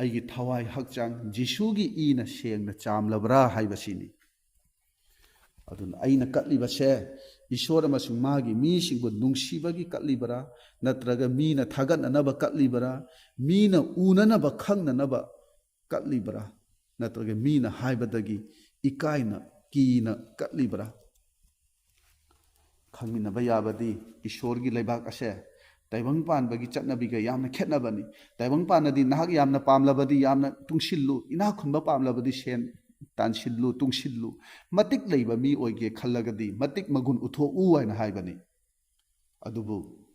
ꯑꯩꯒꯤ ꯊꯋꯥꯏ ꯍꯛꯆꯥꯡ ꯖꯤꯁꯨꯒꯤ ꯏꯅ ꯁꯦꯡꯅ ꯆꯥꯝꯂꯕ꯭ꯔꯥ ꯍꯥꯏꯕꯁꯤꯅꯤ꯫ ꯑꯗꯨꯅ ꯑꯩꯅ ꯀꯠꯂꯤꯕꯁꯦ ꯏꯁꯣꯔ ꯑꯃꯁꯨꯡ ꯃꯥꯒꯤ ꯃꯤꯁꯤꯡꯕꯨ ꯅꯨꯡꯁꯤꯕꯒꯤ ꯀꯠꯂꯤꯕꯔꯥ, ꯅꯠꯇ꯭ꯔꯒ ꯃꯤꯅ ꯊꯥꯒꯠꯅꯅꯕ ꯀꯠꯂꯤꯕꯔꯥ, ꯃꯤꯅ ꯎꯅꯅꯕ ꯈꯪꯅꯅꯕ ꯀꯠꯂꯤꯕꯔꯥ, ꯅꯠꯇ꯭ꯔꯒ ꯃꯤꯅ ꯍꯥꯏꯕꯗꯒꯤ ꯏꯀꯥꯏꯅ ꯀꯤꯅ ꯀꯠꯂꯤꯕꯔꯥ? ꯈꯪꯃꯤꯟꯅꯕ ꯌꯥꯕꯗꯤ ꯏꯁꯣꯔꯒꯤ ꯂꯩꯕꯥꯛ ꯑꯁꯦ ꯇꯥꯏꯕꯪ ꯄꯥꯟꯕꯒꯤ ꯆꯠꯅꯕꯤꯒ ꯌꯥꯝꯅ ꯈꯦꯠꯅꯕꯅꯤ꯫ ꯇꯥꯏꯕꯪ ꯄꯥꯟꯕꯗꯤ ꯅꯍꯥꯛ ꯌꯥꯝꯅ ꯄꯥꯝꯂꯕꯗꯤ ꯌꯥꯝꯅ ꯇꯨꯡꯁꯤꯜꯂꯨ, ꯏꯅꯥꯛ ꯈꯨꯟꯕ ꯄꯥꯝꯂꯕꯗꯤ ꯁꯦꯟ ꯇꯥꯟꯁꯤꯜꯂꯨ, ꯇꯨꯡꯁꯤꯜꯂꯨ, ꯃꯇꯤꯛ ꯂꯩꯕ ꯃꯤ ꯑꯣꯏꯒꯦ ꯈꯜꯂꯒꯗꯤ ꯃꯇꯤꯛ ꯃꯒꯨꯟ ꯎꯠꯊꯣꯛꯎ ꯍꯥꯏꯅ ꯍꯥꯏꯕꯅꯤ꯫ ꯑꯗꯨꯕꯨ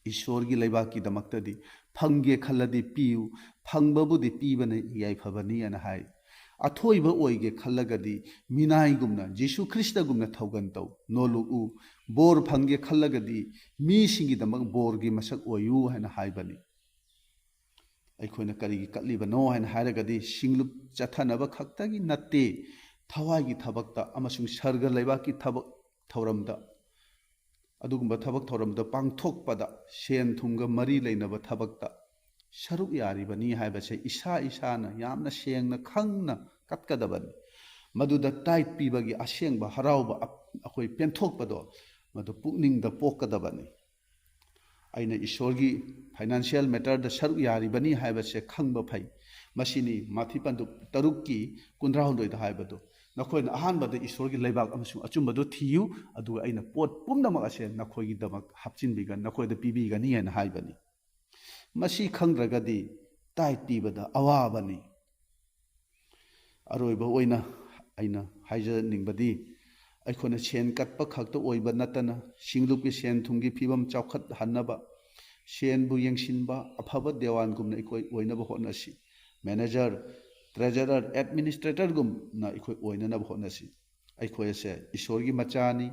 ꯏꯁꯣꯔꯒꯤ ꯂꯩꯕꯥꯛꯀꯤꯗꯃꯛꯇꯗꯤ ꯐꯪꯒꯦ ꯈꯜꯂꯗꯤ ꯄꯤꯌꯨ, ꯐꯪꯕꯕꯨꯗꯤ ꯄꯤꯕꯅ ꯌꯥꯏꯐꯕꯅꯤ ꯍꯥꯏꯅ ꯍꯥꯏ꯫ ꯑꯊꯣꯏꯕ ꯑꯣꯏꯒꯦ ꯈꯜꯂꯒꯗꯤ ꯃꯤꯅꯥꯏꯒꯨꯝꯅ, ꯖꯤꯁꯨ ꯈ꯭ꯔꯤꯁꯇꯒꯨꯝꯅ ꯊꯧꯒꯟ ꯇꯧ, ꯅꯣꯜꯂꯨꯛꯎ꯫ ꯕꯣꯔ ꯐꯪꯒꯦ ꯈꯜꯂꯒꯗꯤ ꯃꯤꯁꯤꯡꯒꯤꯗꯃꯛ ꯕꯣꯔꯒꯤ ꯃꯁꯛ ꯑꯣꯏꯌꯨ ꯍꯥꯏꯅ ꯍꯥꯏꯕꯅꯤ꯫ ꯑꯩꯈꯣꯏꯅ ꯀꯔꯤꯒꯤ ꯀꯠꯂꯤꯕꯅꯣ ꯍꯥꯏꯅ ꯍꯥꯏꯔꯒꯗꯤ ꯁꯤꯡꯂꯨꯞ ꯆꯠꯊꯅꯕ ꯈꯛꯇꯒꯤ ꯅꯠꯇꯦ, ꯊꯋꯥꯏꯒꯤ ꯊꯕꯛꯇ ꯑꯃꯁꯨꯡ ꯁꯔꯒ ꯂꯩꯕꯥꯛꯀꯤ ꯊꯕꯛ ꯊꯧꯔꯝꯗ, ꯑꯗꯨꯒꯨꯝꯕ ꯊꯕꯛ ꯊꯧꯔꯝꯗ ꯄꯥꯡꯊꯣꯛꯄꯗ ꯁꯦꯟ ꯊꯨꯝꯒ ꯃꯔꯤ ꯂꯩꯅꯕ ꯊꯕꯛꯇ ꯁꯔꯨꯛ ꯌꯥꯔꯤꯕꯅꯤ ꯍꯥꯏꯕꯁꯦ ꯏꯁꯥ ꯏꯁꯥꯅ ꯌꯥꯝꯅ ꯁꯦꯡꯅ ꯈꯪꯅ ꯀꯠꯀꯗꯕꯅꯤ꯫ ꯃꯗꯨꯗ ꯇꯥꯏꯠ ꯄꯤꯕꯒꯤ ꯑꯁꯦꯡꯕ ꯍꯔꯥꯎꯕ ꯑꯞ-, ꯑꯩꯈꯣꯏ ꯄꯦꯟꯊꯣꯛꯄꯗꯣ ꯃꯗꯨ ꯄꯨꯛꯅꯤꯡꯗ ꯄꯣꯛꯀꯗꯕꯅꯤ꯫ ꯑꯩꯅ ꯏꯁꯣꯔꯒꯤ ꯐꯥꯏꯅꯥꯟꯁꯤꯌꯦꯜ ꯃꯦꯇꯔꯗ ꯁꯔꯨꯛ ꯌꯥꯔꯤꯕꯅꯤ ꯍꯥꯏꯕꯁꯦ ꯈꯪꯕ ꯐꯩ꯫ ꯃꯁꯤꯅꯤ ꯃꯥꯊꯤ ꯄꯟꯗꯨꯞ ꯇꯔꯨꯛꯀꯤ ꯀꯨꯟꯊ꯭ꯔꯥꯍꯨꯝꯗꯣꯏꯗ ꯍꯥꯏꯕꯗꯨ, "ꯅꯈꯣꯏꯅ ꯑꯍꯥꯟꯕꯗ ꯏꯁꯣꯔꯒꯤ ꯂꯩꯕꯥꯛ ꯑꯃꯁꯨꯡ ꯑꯆꯨꯝꯕꯗꯨ ꯊꯤꯌꯨ, ꯑꯗꯨꯒ ꯑꯩꯅ ꯄꯣꯠ ꯄꯨꯝꯅꯃꯛ ꯑꯁꯦ ꯅꯈꯣꯏꯒꯤꯗꯃꯛ ꯍꯥꯞꯆꯤꯟꯕꯤꯒ-, ꯅꯈꯣꯏꯗ ꯄꯤꯕꯤꯒꯅꯤ" ꯍꯥꯏꯅ ꯍꯥꯏꯕꯅꯤ꯫ ꯃꯁꯤ ꯈꯪꯗ꯭ꯔꯒꯗꯤ ꯇꯥꯏꯠ ꯄꯤꯕꯗ ꯑꯋꯥꯕꯅꯤ꯫ ꯑꯔꯣꯏꯕ ꯑꯣꯏꯅ ꯑꯩꯅ ꯍꯥꯏꯖꯅꯤꯡꯕꯗꯤ, ꯑꯩꯈꯣꯏꯅ ꯁꯦꯟ ꯀꯠꯄ ꯈꯛꯇ ꯑꯣꯏꯕ ꯅꯠꯇꯅ, ꯁꯤꯡꯂꯨꯞꯀꯤ ꯁꯦꯟ ꯊꯨꯝꯒꯤ ꯐꯤꯕꯝ ꯆꯥꯎꯈꯠꯍꯟꯅꯕ, ꯁꯦꯟꯕꯨ ꯌꯦꯡꯁꯤꯟꯕ ꯑꯐꯕ ꯗꯦꯋꯥꯟꯒꯨꯝꯅ ꯑꯩꯈꯣꯏ ꯑꯣꯏꯅꯕ ꯍꯣꯠꯅꯁꯤ꯫ ꯃꯦꯅꯦꯖꯔ, ꯇ꯭ꯔꯦꯖꯔꯔ, ꯑꯦꯗꯃꯤꯅꯤꯁꯇ꯭ꯔꯦꯇꯔꯒꯨꯝꯅ ꯑꯩꯈꯣꯏ ꯑꯣꯏꯅꯅꯕ ꯍꯣꯠꯅꯁꯤ꯫ ꯑꯩꯈꯣꯏ ꯑꯁꯦ ꯏꯁꯣꯔꯒꯤ ꯃꯆꯥꯅꯤ,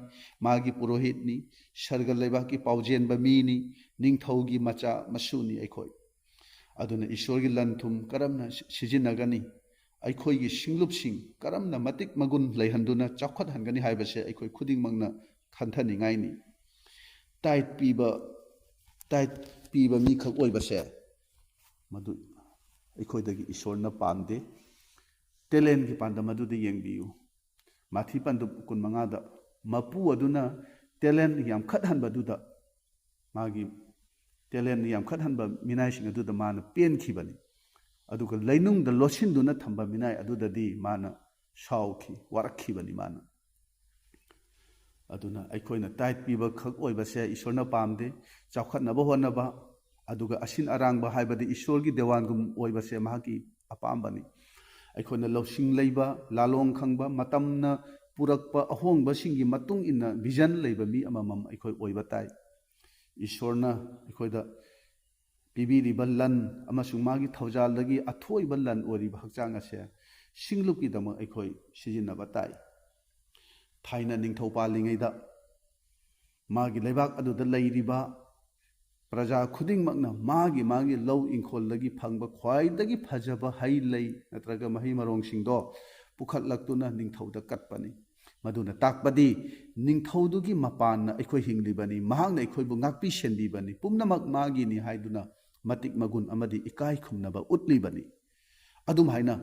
ꯃꯥꯒꯤ ꯄꯨꯔꯣꯍꯤꯠꯅꯤ, ꯁꯔꯒ ꯂꯩꯕꯥꯛꯀꯤ ꯄꯥꯎꯖꯦꯟꯕ ꯃꯤꯅꯤ, ꯅꯤꯡꯊꯧꯒꯤ ꯃꯆꯥ ꯃꯁꯨꯅꯤ ꯑꯩꯈꯣꯏ꯫ ꯑꯗꯨꯅ ꯏꯁꯣꯔꯒꯤ ꯂꯟ ꯊꯨꯝ ꯀꯔꯝꯅ ꯁꯤ-, ꯁꯤꯖꯤꯟꯅꯒꯅꯤ, ꯑꯩꯈꯣꯏꯒꯤ ꯁꯤꯡꯂꯨꯞꯁꯤꯡ ꯀꯔꯝꯅ ꯃꯇꯤꯛ ꯃꯒꯨꯟ ꯂꯩꯍꯟꯗꯨꯅ ꯆꯥꯎꯈꯠꯍꯟꯒꯅꯤ ꯍꯥꯏꯕꯁꯦ ꯑꯩꯈꯣꯏ ꯈꯨꯗꯤꯡꯃꯛꯅ ꯈꯟꯊꯅꯤꯡꯉꯥꯏꯅꯤ꯫ ꯇꯥꯏꯠ ꯄꯤꯕ, ꯇꯥꯏꯠ ꯄꯤꯕ ꯃꯤꯈꯛ ꯑꯣꯏꯕꯁꯦ ꯃꯗꯨ ꯑꯩꯈꯣꯏꯗꯒꯤ ꯏꯁꯣꯔꯅ ꯄꯥꯝꯗꯦ꯫ ꯇꯦꯂꯦꯟꯒꯤ ꯄꯥꯟꯗꯝ ꯑꯗꯨꯗ ꯌꯦꯡꯕꯤꯌꯨ꯫ ꯃꯥꯊꯤ ꯄꯟꯗꯨꯞ ꯀꯨꯟꯃꯉꯥꯗ ꯃꯄꯨ ꯑꯗꯨꯅ ꯇꯦꯂꯦꯟ ꯌꯥꯝꯈꯠꯍꯟꯕꯗꯨꯗ, ꯃꯥꯒꯤ ꯇꯦꯂꯦꯟ ꯌꯥꯝꯈꯠꯍꯟꯕ ꯃꯤꯅꯥꯏꯁꯤꯡ ꯑꯗꯨꯗ ꯃꯥꯅ ꯄꯦꯟꯈꯤꯕꯅꯤ꯫ ꯑꯗꯨꯒ ꯂꯩꯅꯨꯡꯗ ꯂꯣꯠꯁꯤꯟꯗꯨꯅ ꯊꯝꯕ ꯃꯤꯅꯥꯏ ꯑꯗꯨꯗꯗꯤ ꯃꯥꯅ ꯁꯥꯎꯈꯤ, ꯋꯥꯔꯛꯈꯤꯕꯅꯤ ꯃꯥꯅ꯫ ꯑꯗꯨꯅ ꯑꯩꯈꯣꯏꯅ ꯇꯥꯏꯠ ꯄꯤꯕ ꯈꯛ ꯑꯣꯏꯕꯁꯦ ꯏꯁꯣꯔꯅ ꯄꯥꯝꯗꯦ꯫ ꯆꯥꯎꯈꯠꯅꯕ ꯍꯣꯠꯅꯕ, ꯑꯗꯨꯒ ꯑꯁꯤꯟ ꯑꯔꯥꯡꯕ ꯍꯥꯏꯕꯗꯤ ꯏꯁꯣꯔꯒꯤ ꯗꯦꯋꯥꯟꯒꯨꯝ ꯑꯣꯏꯕꯁꯦ ꯃꯍꯥꯛꯀꯤ ꯑꯄꯥꯝꯕꯅꯤ꯫ ꯑꯩꯈꯣꯏꯅ ꯂꯧꯁꯤꯡ ꯂꯩꯕ, ꯂꯥꯂꯣꯡ ꯈꯪꯕ, ꯃꯇꯝꯅ ꯄꯨꯔꯛꯄ ꯑꯍꯣꯡꯕꯁꯤꯡꯒꯤ ꯃꯇꯨꯡ ꯏꯟꯅ ꯚꯤꯖꯟ ꯂꯩꯕ ꯃꯤ ꯑꯃꯃꯝ ꯑꯩꯈꯣꯏ ꯑꯣꯏꯕ ꯇꯥꯏ꯫ ꯏꯁꯣꯔꯅ ꯑꯩꯈꯣꯏꯗ ꯄꯤꯕꯤꯔꯤꯕ ꯂꯟ ꯑꯃꯁꯨꯡ ꯃꯥꯒꯤ ꯊꯧꯖꯥꯜꯗꯒꯤ ꯑꯊꯣꯏꯕ ꯂꯟ ꯑꯣꯏꯔꯤꯕ ꯍꯛꯆꯥꯡ ꯑꯁꯦ ꯁꯤꯡꯂꯨꯞꯀꯤꯗꯃꯛ ꯑꯩꯈꯣꯏ ꯁꯤꯖꯤꯟꯅꯕ ꯇꯥꯏ꯫ ꯊꯥꯏꯅ ꯅꯤꯡꯊꯧ ꯄꯥꯜꯂꯤꯉꯩꯗ ꯃꯥꯒꯤ ꯂꯩꯕꯥꯛ ꯑꯗꯨꯗ ꯂꯩꯔꯤꯕ ꯄ꯭ꯔꯖꯥ ꯈꯨꯗꯤꯡꯃꯛꯅ ꯃꯥꯒꯤ ꯃꯥꯒꯤ ꯂꯧ ꯏꯪꯈꯣꯜꯗꯒꯤ ꯐꯪꯕ ꯈ꯭ꯋꯥꯏꯗꯒꯤ ꯐꯖꯕ ꯍꯩ ꯂꯩ ꯅꯠꯇ꯭ꯔꯒ ꯃꯍꯩ ꯃꯔꯣꯡꯁꯤꯡꯗꯣ ꯄꯨꯈꯠꯂꯛꯇꯨꯅ ꯅꯤꯡꯊꯧꯗ ꯀꯠꯄꯅꯤ꯫ ꯃꯗꯨꯅ ꯇꯥꯛꯄꯗꯤ ꯅꯤꯡꯊꯧꯗꯨꯒꯤ ꯃꯄꯥꯟꯅ ꯑꯩꯈꯣꯏ ꯍꯤꯡꯂꯤꯕꯅꯤ, ꯃꯍꯥꯛꯅ ꯑꯩꯈꯣꯏꯕꯨ ꯉꯥꯛꯄꯤ ꯁꯦꯟꯕꯤꯕꯅꯤ, ꯄꯨꯝꯅꯃꯛ ꯃꯥꯒꯤꯅꯤ ꯍꯥꯏꯗꯨꯅ ꯃꯇꯤꯛ ꯃꯒꯨꯟ ꯑꯃꯗꯤ ꯏꯀꯥꯏ ꯈꯨꯝꯅꯕ ꯎꯠꯂꯤꯕꯅꯤ꯫ ꯑꯗꯨꯝꯍꯥꯏꯅ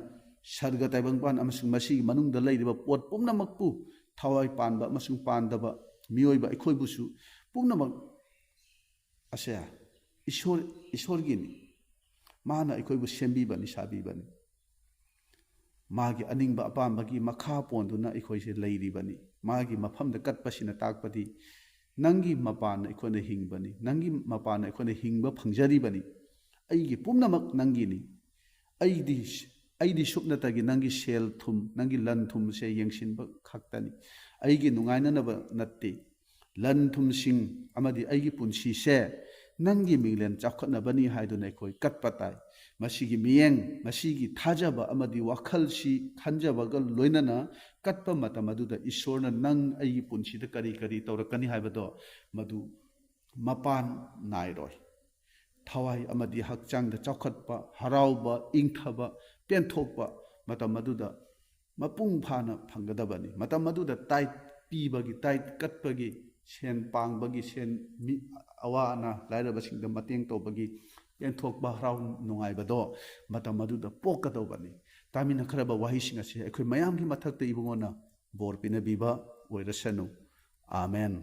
ꯁꯔꯒ ꯇꯥꯏꯕꯪꯄꯥꯟ ꯑꯃꯁꯨꯡ ꯃꯁꯤꯒꯤ ꯃꯅꯨꯡꯗ ꯂꯩꯔꯤꯕ ꯄꯣꯠ ꯄꯨꯝꯅꯃꯛꯄꯨ, ꯊꯋꯥꯏ ꯄꯥꯟꯕ ꯑꯃꯁꯨꯡ ꯄꯥꯟꯗꯕ ꯃꯤꯑꯣꯏꯕ ꯑꯩꯈꯣꯏꯕꯨꯁꯨ ꯄꯨꯝꯅꯃꯛ ꯑꯁꯦ ꯏꯁꯣꯔ, ꯏꯁꯣꯔꯒꯤꯅꯤ꯫ ꯃꯥꯅ ꯑꯩꯈꯣꯏꯕꯨ ꯁꯦꯝꯕꯤꯕꯅꯤ, ꯁꯥꯕꯤꯕꯅꯤ꯫ ꯃꯥꯒꯤ ꯑꯅꯤꯡꯕ ꯑꯄꯥꯝꯕꯒꯤ ꯃꯈꯥ ꯄꯣꯟꯗꯨꯅ ꯑꯩꯈꯣꯏꯁꯦ ꯂꯩꯔꯤꯕꯅꯤ꯫ ꯃꯥꯒꯤ ꯃꯐꯝꯗ ꯀꯠꯄꯁꯤꯅ ꯇꯥꯛꯄꯗꯤ ꯅꯪꯒꯤ ꯃꯄꯥꯟꯅ ꯑꯩꯈꯣꯏꯅ ꯍꯤꯡꯕꯅꯤ, ꯅꯪꯒꯤ ꯃꯄꯥꯟꯅ ꯑꯩꯈꯣꯏꯅ ꯍꯤꯡꯕ ꯐꯪꯖꯔꯤꯕꯅꯤ꯫ ꯑꯩꯒꯤ ꯄꯨꯝꯅꯃꯛ ꯅꯪꯒꯤꯅꯤ꯫ ꯑꯩꯗꯤ, ꯑꯩꯗꯤ ꯁꯨꯞꯅꯇꯒꯤ ꯅꯪꯒꯤ ꯁꯦꯜ ꯊꯨꯝ, ꯅꯪꯒꯤ ꯂꯟ ꯊꯨꯝꯁꯦ ꯌꯦꯡꯁꯤꯟꯕ ꯈꯛꯇꯅꯤ꯫ ꯑꯩꯒꯤ ꯅꯨꯡꯉꯥꯏꯅꯅꯕ ꯅꯠꯇꯦ꯫ ꯂꯟ ꯊꯨꯝꯁꯤꯡ ꯑꯃꯗꯤ ꯑꯩꯒꯤ ꯄꯨꯟꯁꯤꯁꯦ ꯅꯪꯒꯤ ꯃꯤꯡꯂꯦꯟ ꯆꯥꯎꯈꯠꯅꯕꯅꯤ ꯍꯥꯏꯗꯨꯅ ꯑꯩꯈꯣꯏ ꯀꯠꯄ ꯇꯥꯏ꯫ ꯃꯁꯤꯒꯤ ꯃꯤꯠꯌꯦꯡ, ꯃꯁꯤꯒꯤ ꯊꯥꯖꯕ ꯑꯃꯗꯤ ꯋꯥꯈꯜꯁꯤ ꯈꯟꯖꯕꯒ ꯂꯣꯏꯅꯅ ꯀꯠꯄ ꯃꯇꯝ ꯑꯗꯨꯗ ꯏꯁꯣꯔꯅ ꯅꯪ ꯑꯩꯒꯤ ꯄꯨꯟꯁꯤꯗ ꯀꯔꯤ ꯀꯔꯤ ꯇꯧꯔꯛꯀꯅꯤ ꯍꯥꯏꯕꯗꯣ ꯃꯗꯨ ꯃꯄꯥꯟ ꯅꯥꯏꯔꯣꯏ꯫ ꯊꯋꯥꯏ ꯑꯃꯗꯤ ꯍꯛꯆꯥꯡꯗ ꯆꯥꯎꯈꯠꯄ, ꯍꯔꯥꯎꯕ, ꯏꯪꯊꯕ, ꯄꯦꯟꯊꯣꯛꯄ ꯃꯇꯝ ꯑꯗꯨꯗ ꯃꯄꯨꯡ ꯐꯥꯅ ꯐꯪꯒꯗꯕꯅꯤ꯫ ꯃꯇꯝ ꯑꯗꯨꯗ ꯇꯥꯏꯠ ꯄꯤꯕꯒꯤ, ꯇꯥꯏꯠ ꯀꯠꯄꯒꯤ, ꯁꯦꯟ ꯄꯥꯡꯕꯒꯤ, ꯁꯦꯟ ꯃꯤ, ꯑꯋꯥ ꯑꯅꯥ ꯂꯥꯏꯔꯕꯁꯤꯡꯗ ꯃꯇꯦꯡ ꯇꯧꯕꯒꯤ ꯄꯦꯟꯊꯣꯛꯄ, ꯍꯔꯥꯎ ꯅꯨꯡꯉꯥꯏꯕꯗꯣ ꯃꯇꯝ ꯑꯗꯨꯗ ꯄꯣꯛꯀꯗꯧꯕꯅꯤ꯫ ꯇꯥꯃꯤꯟꯅꯈ꯭ꯔꯕ ꯋꯥꯍꯩꯁꯤꯡ ꯑꯁꯤ ꯑꯩꯈꯣꯏ ꯃꯌꯥꯝꯒꯤ ꯃꯊꯛꯇ ꯏꯕꯨꯡꯉꯣꯅ ꯕꯣꯔ ꯄꯤꯅꯕꯤꯕ ꯑꯣꯏꯔꯁꯅꯨ꯫ ꯑꯥꯃꯦꯟ꯫